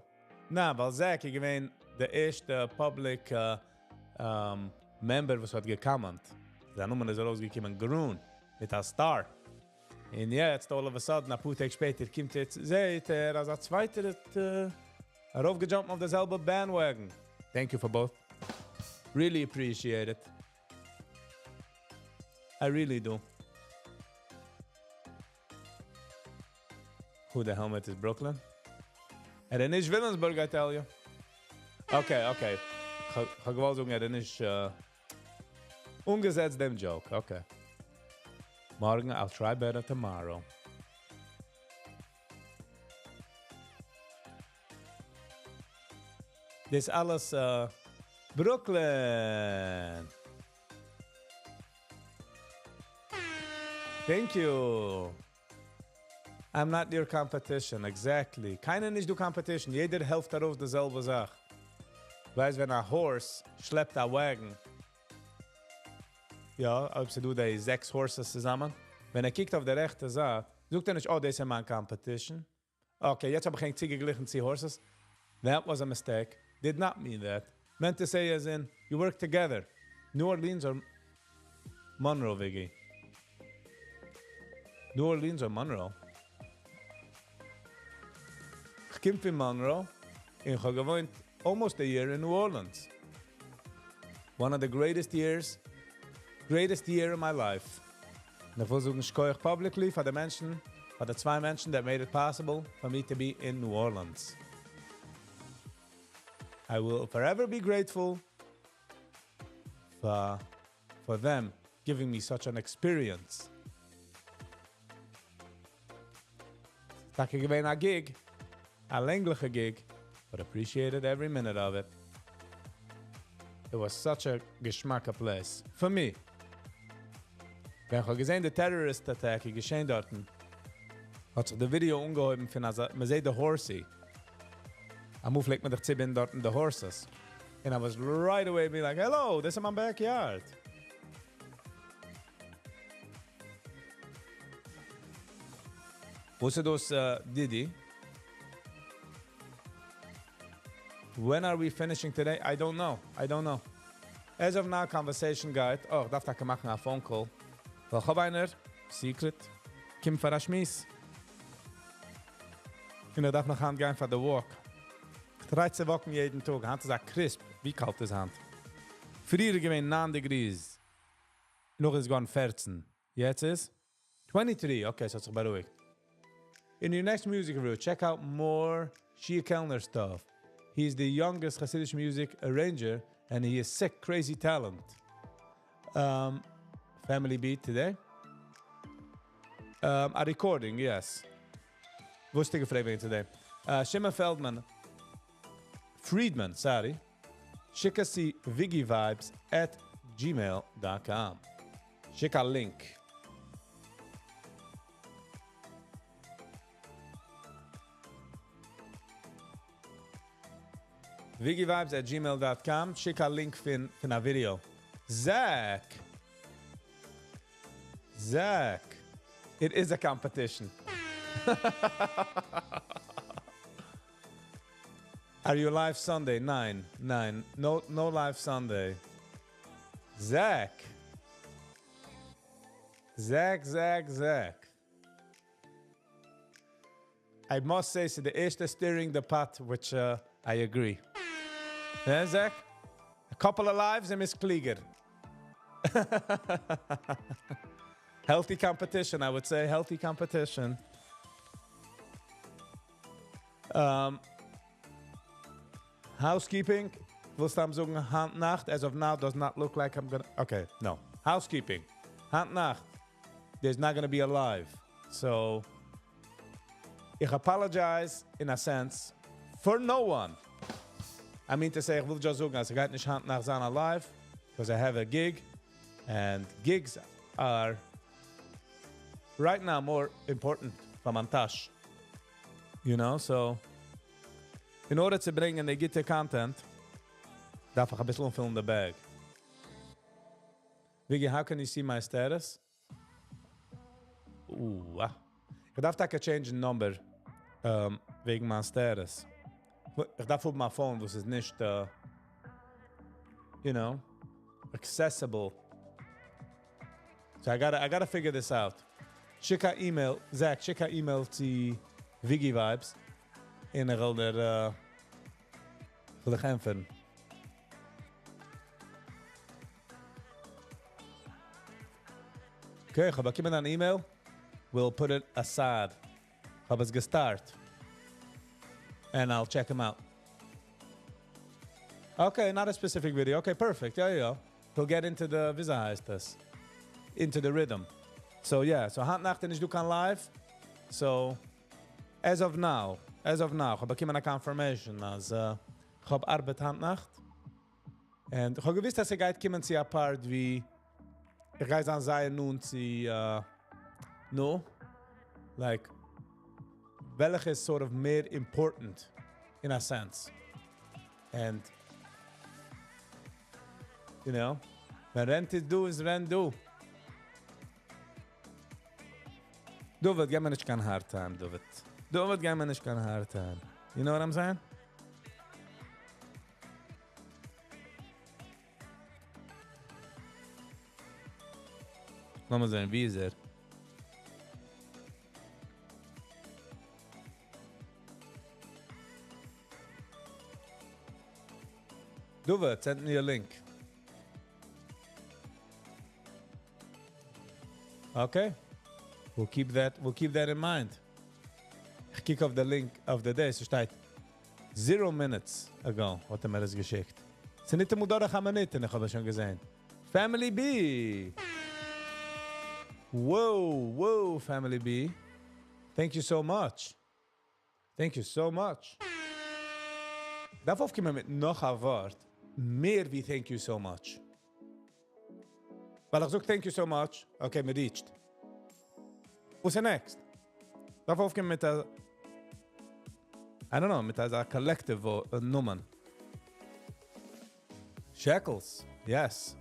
נא, ווייל Zach איז געווען דער ערשטער public member וואס האט גע comment. זיין נאמען איז ארויסגעקומען גרין מיט א star. און יעצט, all of a sudden, א פאר טעג שפעטער, קומט יעצט, זעט ער, אז א צווייטער האט ארויפגע jump ט אויף דער זעלבע bandwagon. Thank you for both. Really appreciate it. I really do. Who the helmet is Brooklyn? ער איז נישט Williamsburg, I tell you. Okay. איך וואלט זאגן, ער איז נישט אנגעזעצט דעם joke. Okay. מארגן, I'll try better tomorrow. דאס אלעס Brooklyn. Thank you. I'm not your competition, exactly. קיינער נישט דא competition. יעדער העלפט ארויס די זעלבע זאך. ווייסט, ווען א horse שלעפט א wagon, יא, אויב ס'דא די זעקס horses צוזאמען, ווען ער קוקט אויף די רעכטע זייט, זאגט ער נישט, "Oh, דאס איז מיין competition. Okay, יעצט האב איך ענק צוגעגליכן צו horses. That was a mistake. Did not mean that. Meant to say as in, you work together. New Orleans or Monroe, Viggy? New Orleans or Monroe? איך קום פון Monroe און איך האב געוואוינט almost a year in New Orleans. One of the greatest years, greatest year in my life. און איך וויל זאגן שכוח publicly פאר די מענטשן, פאר די צוויי מענטשן that made it possible for me to be in New Orleans. I will forever be grateful for them giving me such an experience. טאקע געווען א gig, א לענגליכע gig, but appreciated every minute of it. It was such a געשמאקע place for me. ווען איך האב געזען די terrorist attack געשען דארטן, האט זיך די video אנגעהויבן פון אז מען זעט די horsey. אמאל פלעגט מען דאך צובינדן דארטן די horses. And I was right away be like, "Hello, this is my backyard." וואס איז דאס, Didi? When are we finishing today? I don't know. I don't know. As of now, conversation גייט. Oh, איך דארף טאקע מאכן א phone call. ווייל איך האב איינער, secret, קומט פאר א שמועס. און איך דארף נאך היינט גיין פאר די walk. איך try צו walk ן יעדן טאג. היינט איז א crisp. ווי קאלט איז היינט? פריער געווען 9 degrees. נאך איז געווארן 14. יעצט איז 23. Okay, עס האט זיך בארואיגט. In your next music review, check out more Shia Kellner stuff. He's the youngest Hasidic music arranger and he is sick, crazy talent. Family beat today. A recording, yes. וואס האסטו געפרעגט today? Shimon Feldman, Friedman, sorry. שיק עס צו viggyvibes@gmail.com. שיק א link. viggyvibes@gmail.com. שיק א link פון א video. Zach! Zach! It is a competition. Are you live Sunday? 9, 9. No, no live Sunday. Zach! Zach, Zach, Zach. I must say, so די ערשטע stirring the pot, which I agree. Yeah, Zach? A couple of lives and מ'איז קליגער. Healthy competition, I would say. Healthy competition. Housekeeping. וויל סתם זאגן, היינט נאכט, as of now, does not look like I'm gonna. Okay, no. Housekeeping. היינט נאכט. There's not gonna be a live. So, איך apologize, in a sense, for no one. I mean to say, איך וויל just זאגן, אז ס'גייט נישט היינט נאכט זיין א live, because I have a gig, and gigs are right now more important פאר מיין טאש. You know, so in order צו ברענגען די גוטע content, דארף איך א ביסל אנפילן די bag. Viggy, how can you see my status? Uh, איך דארף טאקע change 'ן number וועגן מיין status. איך דארף האבן מיין phone, וואס איז נישט, accessible. So I gotta figure this out. שיק א email, Zach, שיק א email צו Viggy Vibes. און ער וועט דיר, וועל דיך ענטפערן. Okay, איך האב באקומען אן email. We'll put it aside. איך האב עס גע start. And I'll check him out. Okay, not a specific video. Okay, perfect. Yeah. He'll get into the, ווי הייסט דאס? Into the rhythm. So yeah, so היינט נאכט נישט דא קיין live. So as of now, איך האב באקומען א confirmation, אז איך האב ארבעט היינט נאכט. און איך האב געוואוסט, אז עס גייט קומען צו א part ווי איך גיי זיין זייער נאנט צו no, like וועלכע איז sort of מער important in a sense. And ווען rent איז due, איז rent due. דוד, גיב מיר נישט קיין hard time, דוד. דוד, גיב מיר נישט קיין hard time. You know what I'm saying? לאמיר זען, ווי איז ער? דוד, send me a link. Okay. We'll keep that in mind. איך קוק אויף the link of the day, ס'שטייט 0 minutes ago האט ער מיר עס געשיקט. ס'איז נישט אמאל דורך א מינוט, איך האב עס שוין געזען. Family B. Whoa, Family B. Thank you so much. Thank you so much. דארף אויפקומען מיט נאך א ווארט, מער ווי thank you so much. ווייל איך זאג thank you so much, okay, מען reached. וואס איז next? דארף אויפקומען מיט א, I don't know, מיט א collective נאמען. Shekels, yes.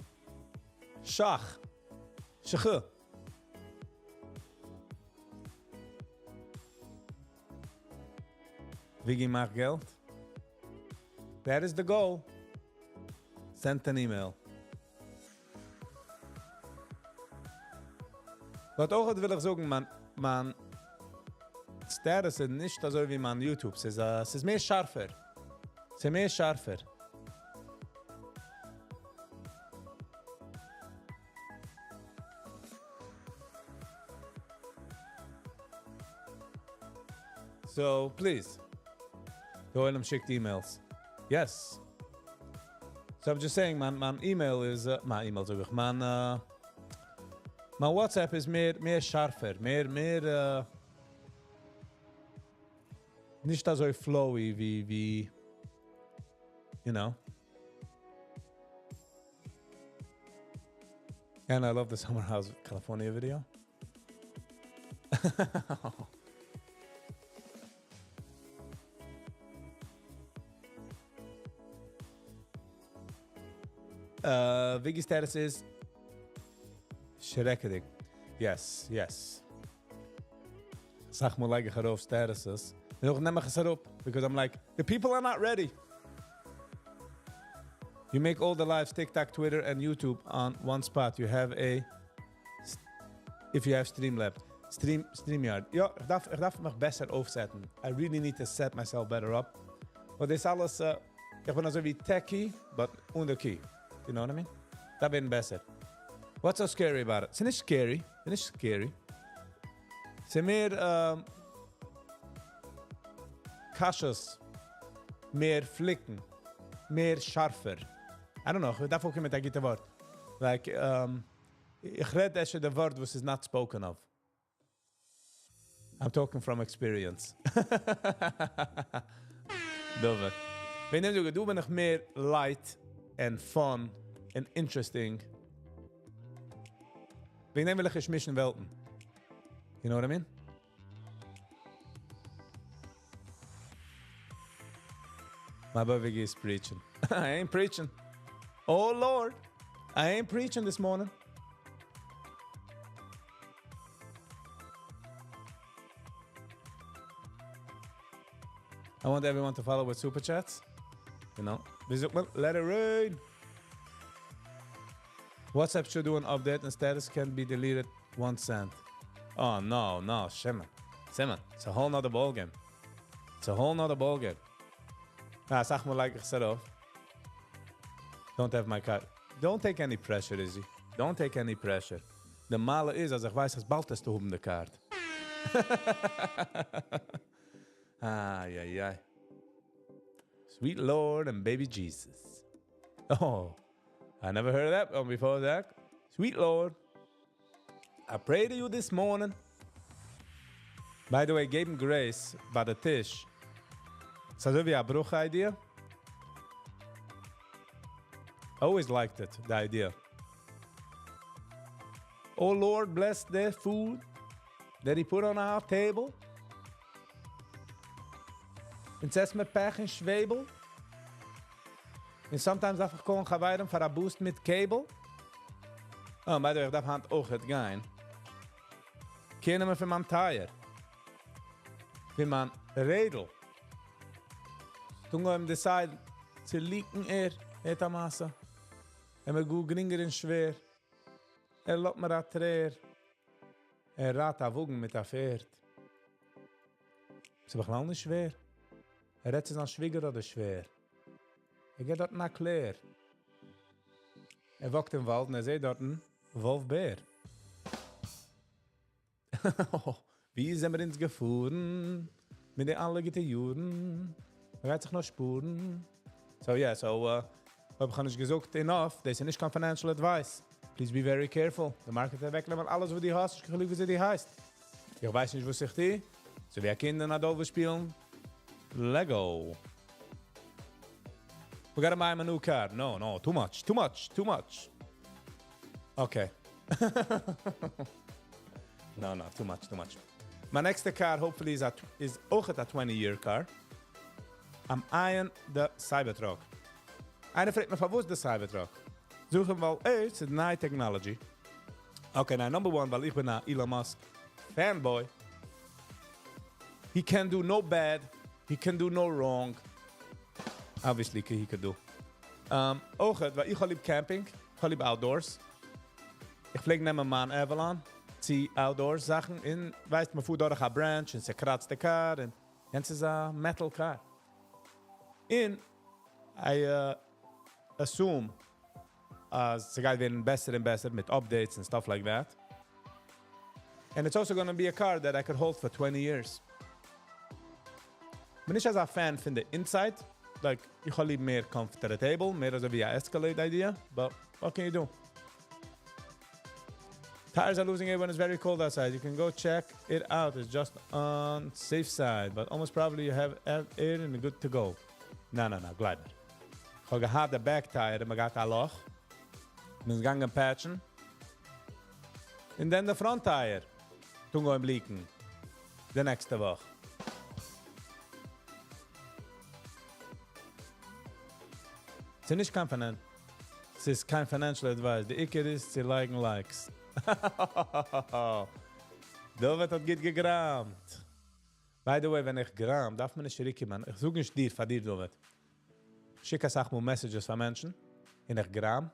Shach. Shach. Viggy מאכט געלט. That is the goal. Send an email. But אויך וויל איך זאגן, מיין status איז נישט אזוי ווי מיין YouTube. ס'איז מער שארפער. ס'איז מער שארפער. So, please. דער עולם שיקט emails. Yes. So I'm just saying, מיין email איז, מיין email זאג איך, מיין WhatsApp איז מער שארפער, מער, נישט אזוי flowy ווי. And I love the Summer House California video. Viggy status is שרעקעדיג. Yes. אסאך מאל לייג איך ארויף statuses. און נאך נעם איך עס אראפ, because I'm like, the people are not ready. You make all the lives, TikTok, Twitter, and YouTube on one spot. You have a, if you have Streamlab, StreamYard. יא, איך דארף מיך בעסער אויפסעטן. I really need to set myself better up. But דאס אלעס, איך בין אזוי ווי techie, but אן the key. You know what I mean? דארף ווערן בעסער. What's so scary about it? ס'איז נישט scary. ס'איז נישט scary. ס'איז מער קשיות, מער פליקן, מער שארפער. I don't know, איך דארף אויך מיט א גוטע ווארט. Like, איך רעד אפשר די ווארט וואס is not spoken of. I'm talking from experience. דוד. ווען דו דא בין איך מער light and fun and interesting. וועגן דעם וויל איך נישט מישן וועלטן. You know what I mean? My boy is preaching. I ain't preaching. Oh Lord, I ain't preaching this morning. I want everyone to follow with super chats. You know, visit well, let it rain. WhatsApp should do an update and status can be deleted once sent. Oh no, no, Shimon. Simon, it's a whole nother ballgame. It's a whole nother ballgame. Ah, זאג מאל like איך set off. Don't have my card. Don't take any pressure, Izzy. Don't take any pressure. די מעלה איז, אז איך ווייס, אז באלד וועסטו האבן די card. Ay, ay, ay. Sweet Lord and baby Jesus. Oh, I never heard of that one before, Zach. Sweet Lord, I pray to you this morning. By the way, געבן grace ביי די טיש. ס'איז אזוי ווי א ברכה idea. I always liked it, the idea. Oh Lord, bless the food that he put on our table. און עס מיט פעך און שוועבל. און sometimes דארף איך call ן חברים פאר א boost מיט cable. Oh, by the way, איך דארף היינט אויך גיין. Care נעמען פון מיין tire. פון מיין רעדל. טון אים decide צו leak ן ער, הערט א מעשה. ער מיר גוט גרינגער און שווער. ער לאזט מיר א טרער. ער רייט א וואגן מיט א פערד. ס'איז בכלל נישט שווער. ער רעדט צו זיין שוויגער אדער שווער. ער גייט דארטן א קלער. ער walk ט אין וואלד און ער זעט דארטן וואלף בער. ווי זענען מיר אונז געפארן מיט די אלע גוטע יארן? מ'גייט זיך נאך שפארן. So yeah, so האב איך נישט געזאגט enough, דאס איז נישט קיין financial advice. Please be very careful. The market אוועקנעמען אלעס וואס דו האסט, איך געלויף ווי דו הייסט. איך ווייס נישט וואס איך טו. So ווי א קינד אין א דאלווע שפילן Lego. We gotta buy him a new car. No, no, too much, too much, too much. Okay. No, no, too much, too much. My next car hopefully is אויך a 20-year car. I'm eyeing the Cybertruck. איינער פרעגט מיר, פארוואס די Cybertruck? זאג איך ווייל, hey, it's a new technology. Okay, now number one, ווייל איך בין א Elon Musk fanboy. He can do no bad. He can do no wrong. Obviously, he could do. אויך, ווייל איך האב ליב camping, איך האב ליב outdoors. איך פלעג נעמען מיין Avalon, צו outdoors זאכן, און, ווייסט, מען פארט דורך א branch, און ס'קראצט די car, און יענץ איז א metal car. און I assume, אז ס'גייט ווערן בעסער און בעסער מיט updates and stuff like that. And it's also going to be a car that I could hold for 20 years. בין נישט אזא fan פון the inside. Like, איך האב ליב מער comfortable, מער אזוי ווי א Escalade idea, but what can you do? Tires are losing air when it's very cold outside. You can go check it out. It's just on safe side, but almost probably you have air and good to go. No, no, no, גלייב מיר. איך האב געהאט די back tire, און מ'געהאט א לאך. מ'איז געגאנגען patch ן. And then the front tire. טון אנגעהויבן leak ן. די נעקסטע וואך. ס'איז נישט קיין ס'איז קיין financial advice. די עיקר איז צו לייגן likes. דוד האט גוט געגראמט. By the way, ווען איך גראם, דארף מען נישט צוריקקומען. איך זאג נישט דיר, פאר דיר, דוד. איך שיק אסאך מאל messages פאר מענטשן, און איך גראם.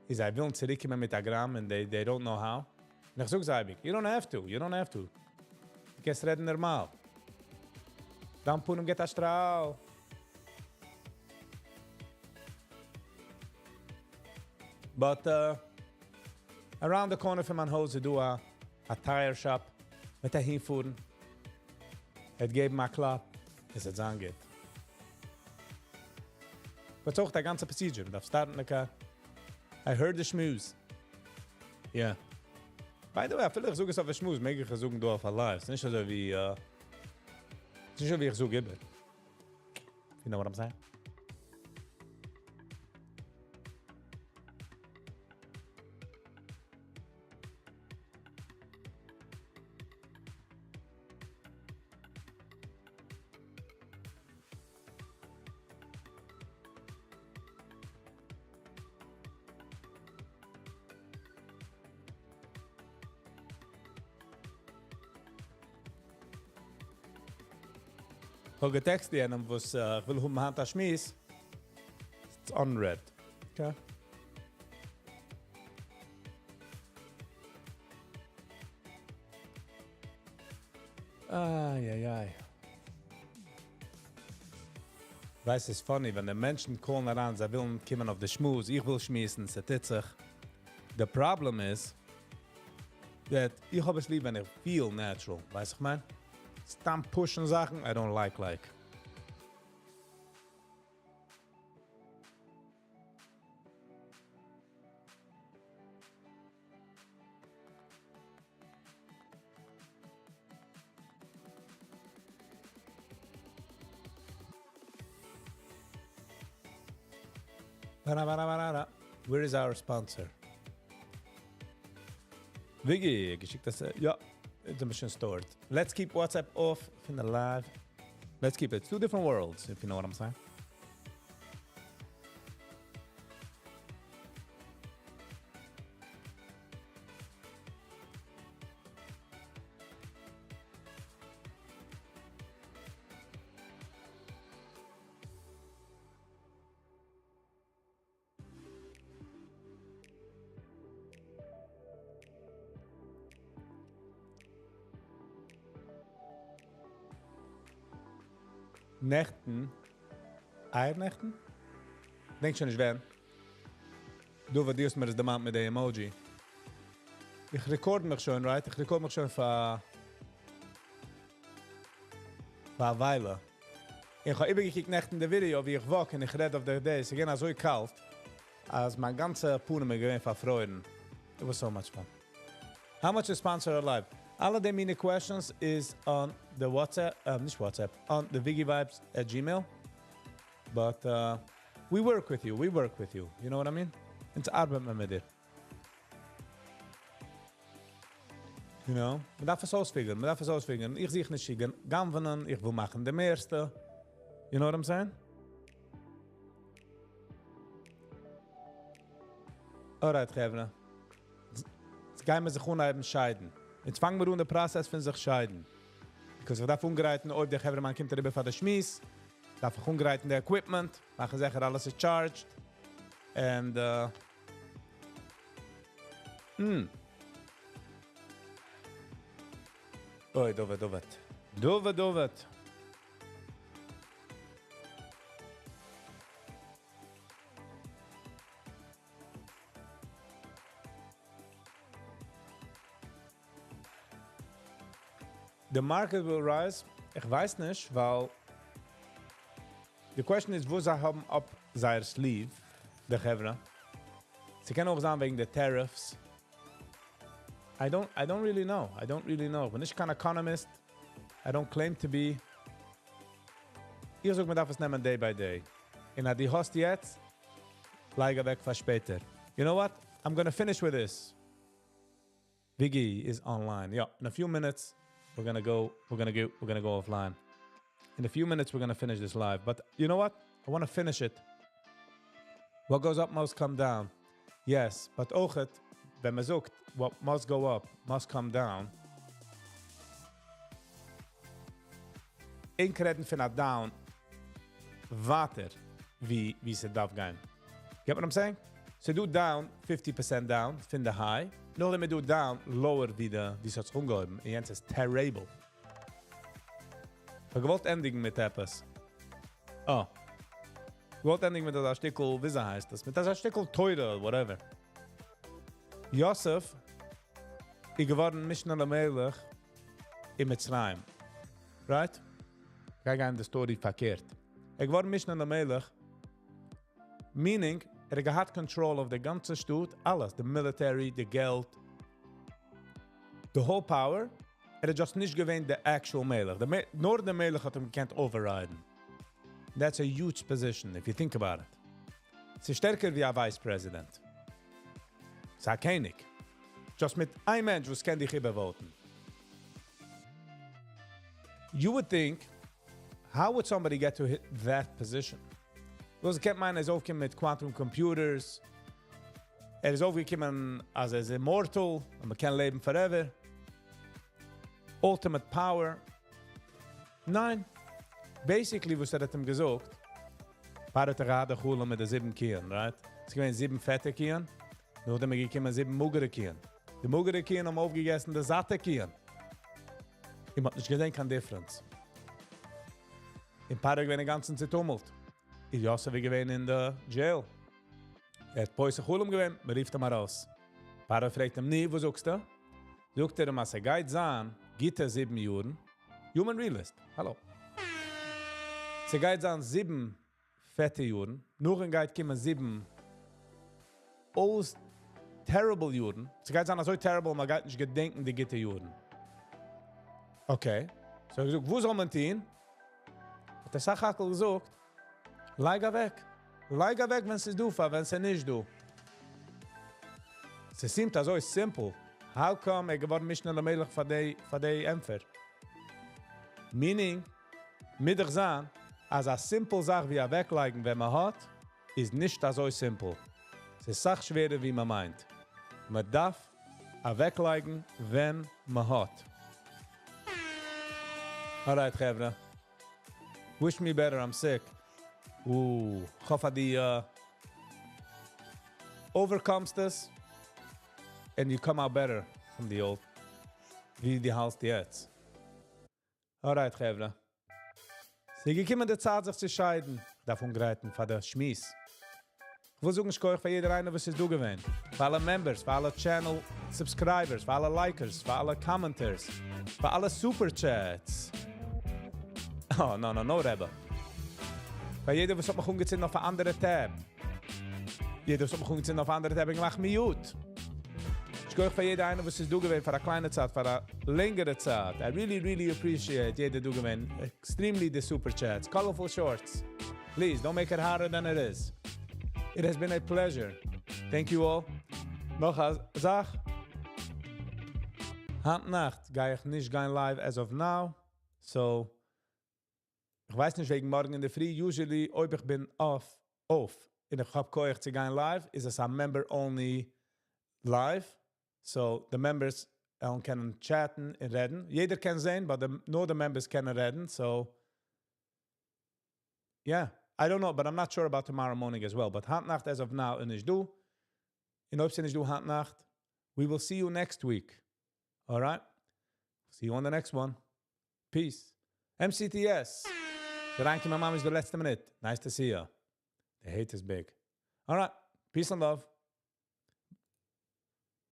איז זיי ווילן צוריקקומען מיט א גראם, and they don't know how. און איך זאג זיי, you don't have to, you don't have to. דו קענסט רעדן נארמאל. דיין פנים גיט א שטראל. But around the corner פון מיין הויז איז דא א tire shop מיט אהינפארן. ער געבן א קלאפ, עס וועט זיין גוט. But אויך די גאנצע procedure, מ'דארף start ן the car. I heard the שמועס. Yeah. By the way, אפילו איך זאג עס אויף א שמועס, מעג איך עס זאגן דא אויף א live. ס'איז נישט אזוי ווי, ס'איז נישט אזוי ווי איך זאג איבער. You know what I'm saying? כ'האב געטעקסט יענעם וואס איך וויל האבן היינט א שמועס. It's unread. Okay. איי איי איי. ווייסט ס'איז funny ווען די מענטשן קאלן אריין, זיי ווילן קומען אויף די שמועס, איך וויל שמועסן, ס'טוט זיך. The problem is that איך האב עס ליב ווען איך feel natural, ווייסט איך מיין? סתם push'ן זאכן, I don't like. Where is our sponsor? Viggy, געשיקט דאס, יא, it's a mission stored. Let's keep WhatsApp off from the live. Let's keep it. Two different worlds, if you know what I'm saying. נעכטן, אייערנעכטן? דענק שוין נישט ווען. דו וואס דו האסט מיר עס דערמאנט מיט די emoji. איך record מיך שוין, right? איך record מיך שוין פאר פאר א וויילע. איך האב איבערגעקוקט נעכטן די ווידעא ווי איך walk און איך רעד אויף די day. ס'איז געווען אזוי קאלט, אז מיין גאנצע פנים איז געווען פארפרוירן. It was so much fun. How much is sponsor a live? אלע די מיני questions is on the WhatsApp, נישט WhatsApp, on the ViggyVibes at Gmail. But we work with you, we work with you. You know what I mean? אונז ארבעט מען מיט דיר. You know? מען דארף עס אויספיגערן, מען דארף עס אויספיגערן. איך זוך נישט צו גנב'ענען, איך וויל מאכן די מערסטע. You know what I'm saying? Alright, חברה. יעצט גייען מיר זיך אנהייבן שיידן. יעצט פאנגן מיר אן די process פון זיך שיידן. Because איך דארף אנגרייטן, אויב דער חברה מאן קומט אריבער פאר די שמועס, דארף איך אנגרייטן די equipment, מאכן זיכער אלעס איז charged. And אוי, דוד, דוד. דוד, דוד. The market will rise. איך ווייס נישט, ווייל the question is, וואס זיי האבן up זייער sleeve, די חברה. ס'קען אויך זיין וועגן די tariffs. I don't really know. I don't really know. בין נישט קיין economist. I don't claim to be. איך זאג, מען דארף עס נעמען day by day. און אז דו האסט יעצט, לייג אוועק פאר שפעטער. You know what? I'm going to finish with this. Viggy is online. Yeah, in a few minutes we're going to go, we're going to go, we're going to go offline. In a few minutes we're going to finish this live. But you know what? I want to finish it. What goes up must come down. Yes, but אויכעט, ווען מען זאגט, what must go up must come down. ענק רעדן פון א down ווייטער ווי ס'דארף גיין. Get what I'm saying? ס'דא down 50% down פון די high. נאכדעם איז דא down lower ווי די, ווי ס'האט זיך אנגעהויבן. און יענץ איז terrible. איך האב געוואלט ענדיגן מיט עפעס. Oh. געוואלט ענדיגן מיט אזא שטיקל, ווי הייסט דאס? מיט אזא שטיקל תורה, whatever. יוסף איז געווארן משנה למלך אין מצרים. Right? איך גיי גיין די story פארקערט. ער איז געווארן משנה למלך, meaning, ער האט געהאט control of די גאנצע שטאט, אלעס, the military, די געלט, the whole power. ער האט just נישט געווען the actual מלך. נאר דער מלך האט אים געקענט overriden. That's a huge position, if you think about it. ס'איז שטערקער ווי א vice president. ס'איז א קעניג. Just מיט איין מענטש, וואס קען דיך איבערוואוטן. You would think, how would somebody get to hit that position? וואס קען מיינען, ער איז אויפגעקומען מיט quantum computers. ער איז אויפגעקומען, אז ער איז immortal, און מען קען לעבן forever. Ultimate power. ניין. Basically, וואס ער האט אים געזאגט, פרעה האט געהאט א חלום מיט די זיבן קיען, right? עס איז געווען זיבן פעטע קיען, נאכדעם איז געקומען זיבן מאגערע קיען. די מאגערע קיען האבן אויפגעגעסן די זאטע קיען. און מ'האט נישט געזען קיין difference. און פרעה געווען אינגאנצן צעטומלט. און יוסף איז געווען אין די jail. ער האט פותר חלום געווען, מען רופט אים ארויס. פרעה פרעגט אים, נו, וואס זאגסטו? זאגט ער אים, אז ס'גייט זיין גוטע זיבן יארן. Human realist, hello. ס'גייט זיין זיבן פעטע יארן. נאכדעם גייט קומען זיבן אויס terrible יארן. ס'גייט זיין אזוי terrible, מען גייט נישט געדענקען די גוטע יארן. Okay. So ער האט געזאגט, וואס זאל מען טון? האט ער סך הכל געזאגט, לייג אוועק. לייג אוועק, ווען ס'איז דא, פאר ווען ס'איז נישט דא. ס'seemt אזוי simple. How come ער געווארן משנה למלך פאר די ענטפער? Meaning, מוז דאך זיין, אז א simple זאך ווי אוועקלייגן, ווען מען האט, איז נישט אזוי simple. ס'איז אסאך שווערער, ווי מען מיינט. מען דארף אוועקלייגן, ווען מען האט. Alright, חברה. Wish me better, I'm sick. איך האף דו overcomes this and you come out better from the old, ווי דו האלטסט יעצט. Alright, חברה. ס'איז געקומען די צייט זיך צו שיידן. איך דארף אנגרייטן פאר די שמועס. איך וויל זאגן שכוח פאר יעדער איינער, וואס איז דא געווען. פאר אלע members, פאר אלע channel subscribers, פאר אלע likers, פאר אלע commenters, פאר אלע super chats. Oh, no, no, no, רבי. פאר יעדער, וואס האט מיך אנגעצינדן אויף אן אנדערע tab. יעדער, וואס האט מיך אנגעצינדן אויף אן אנדערע tab, געמאכט mute. שכוח פאר יעדער איינער, וואס איז דא געווען פאר א קליינע צייט, פאר א לענגערע צייט. I really, really appreciate יעדער דא געווען. Extremely the super chats, colorful shorts. Please, don't make it harder than it is. It has been a pleasure. Thank you all. נאך א זאך. היינט נאכט גיי איך נישט גיין live as of now. So, איך ווייס נישט וועגן מארגן אין דער פרי. Usually, אויב איך בין off, אויף, און איך האב כח צו גיין live, איז עס א member-only live. So, the members קענען chat'ן און רעדן. יעדער קען זען, but נאר the members קענען רעדן. So, yeah. I don't know, but I'm not sure about tomorrow morning as well. But היינט נאכט as of now איז נישט דא. און אויב ס'איז נישט דא היינט נאכט, we will see you next week. All right? See you on the next one. Peace. MCTS. אריינגעקומען ממש די לעצטע מינוט. Nice to see you. The hate is big. All right. Peace and love.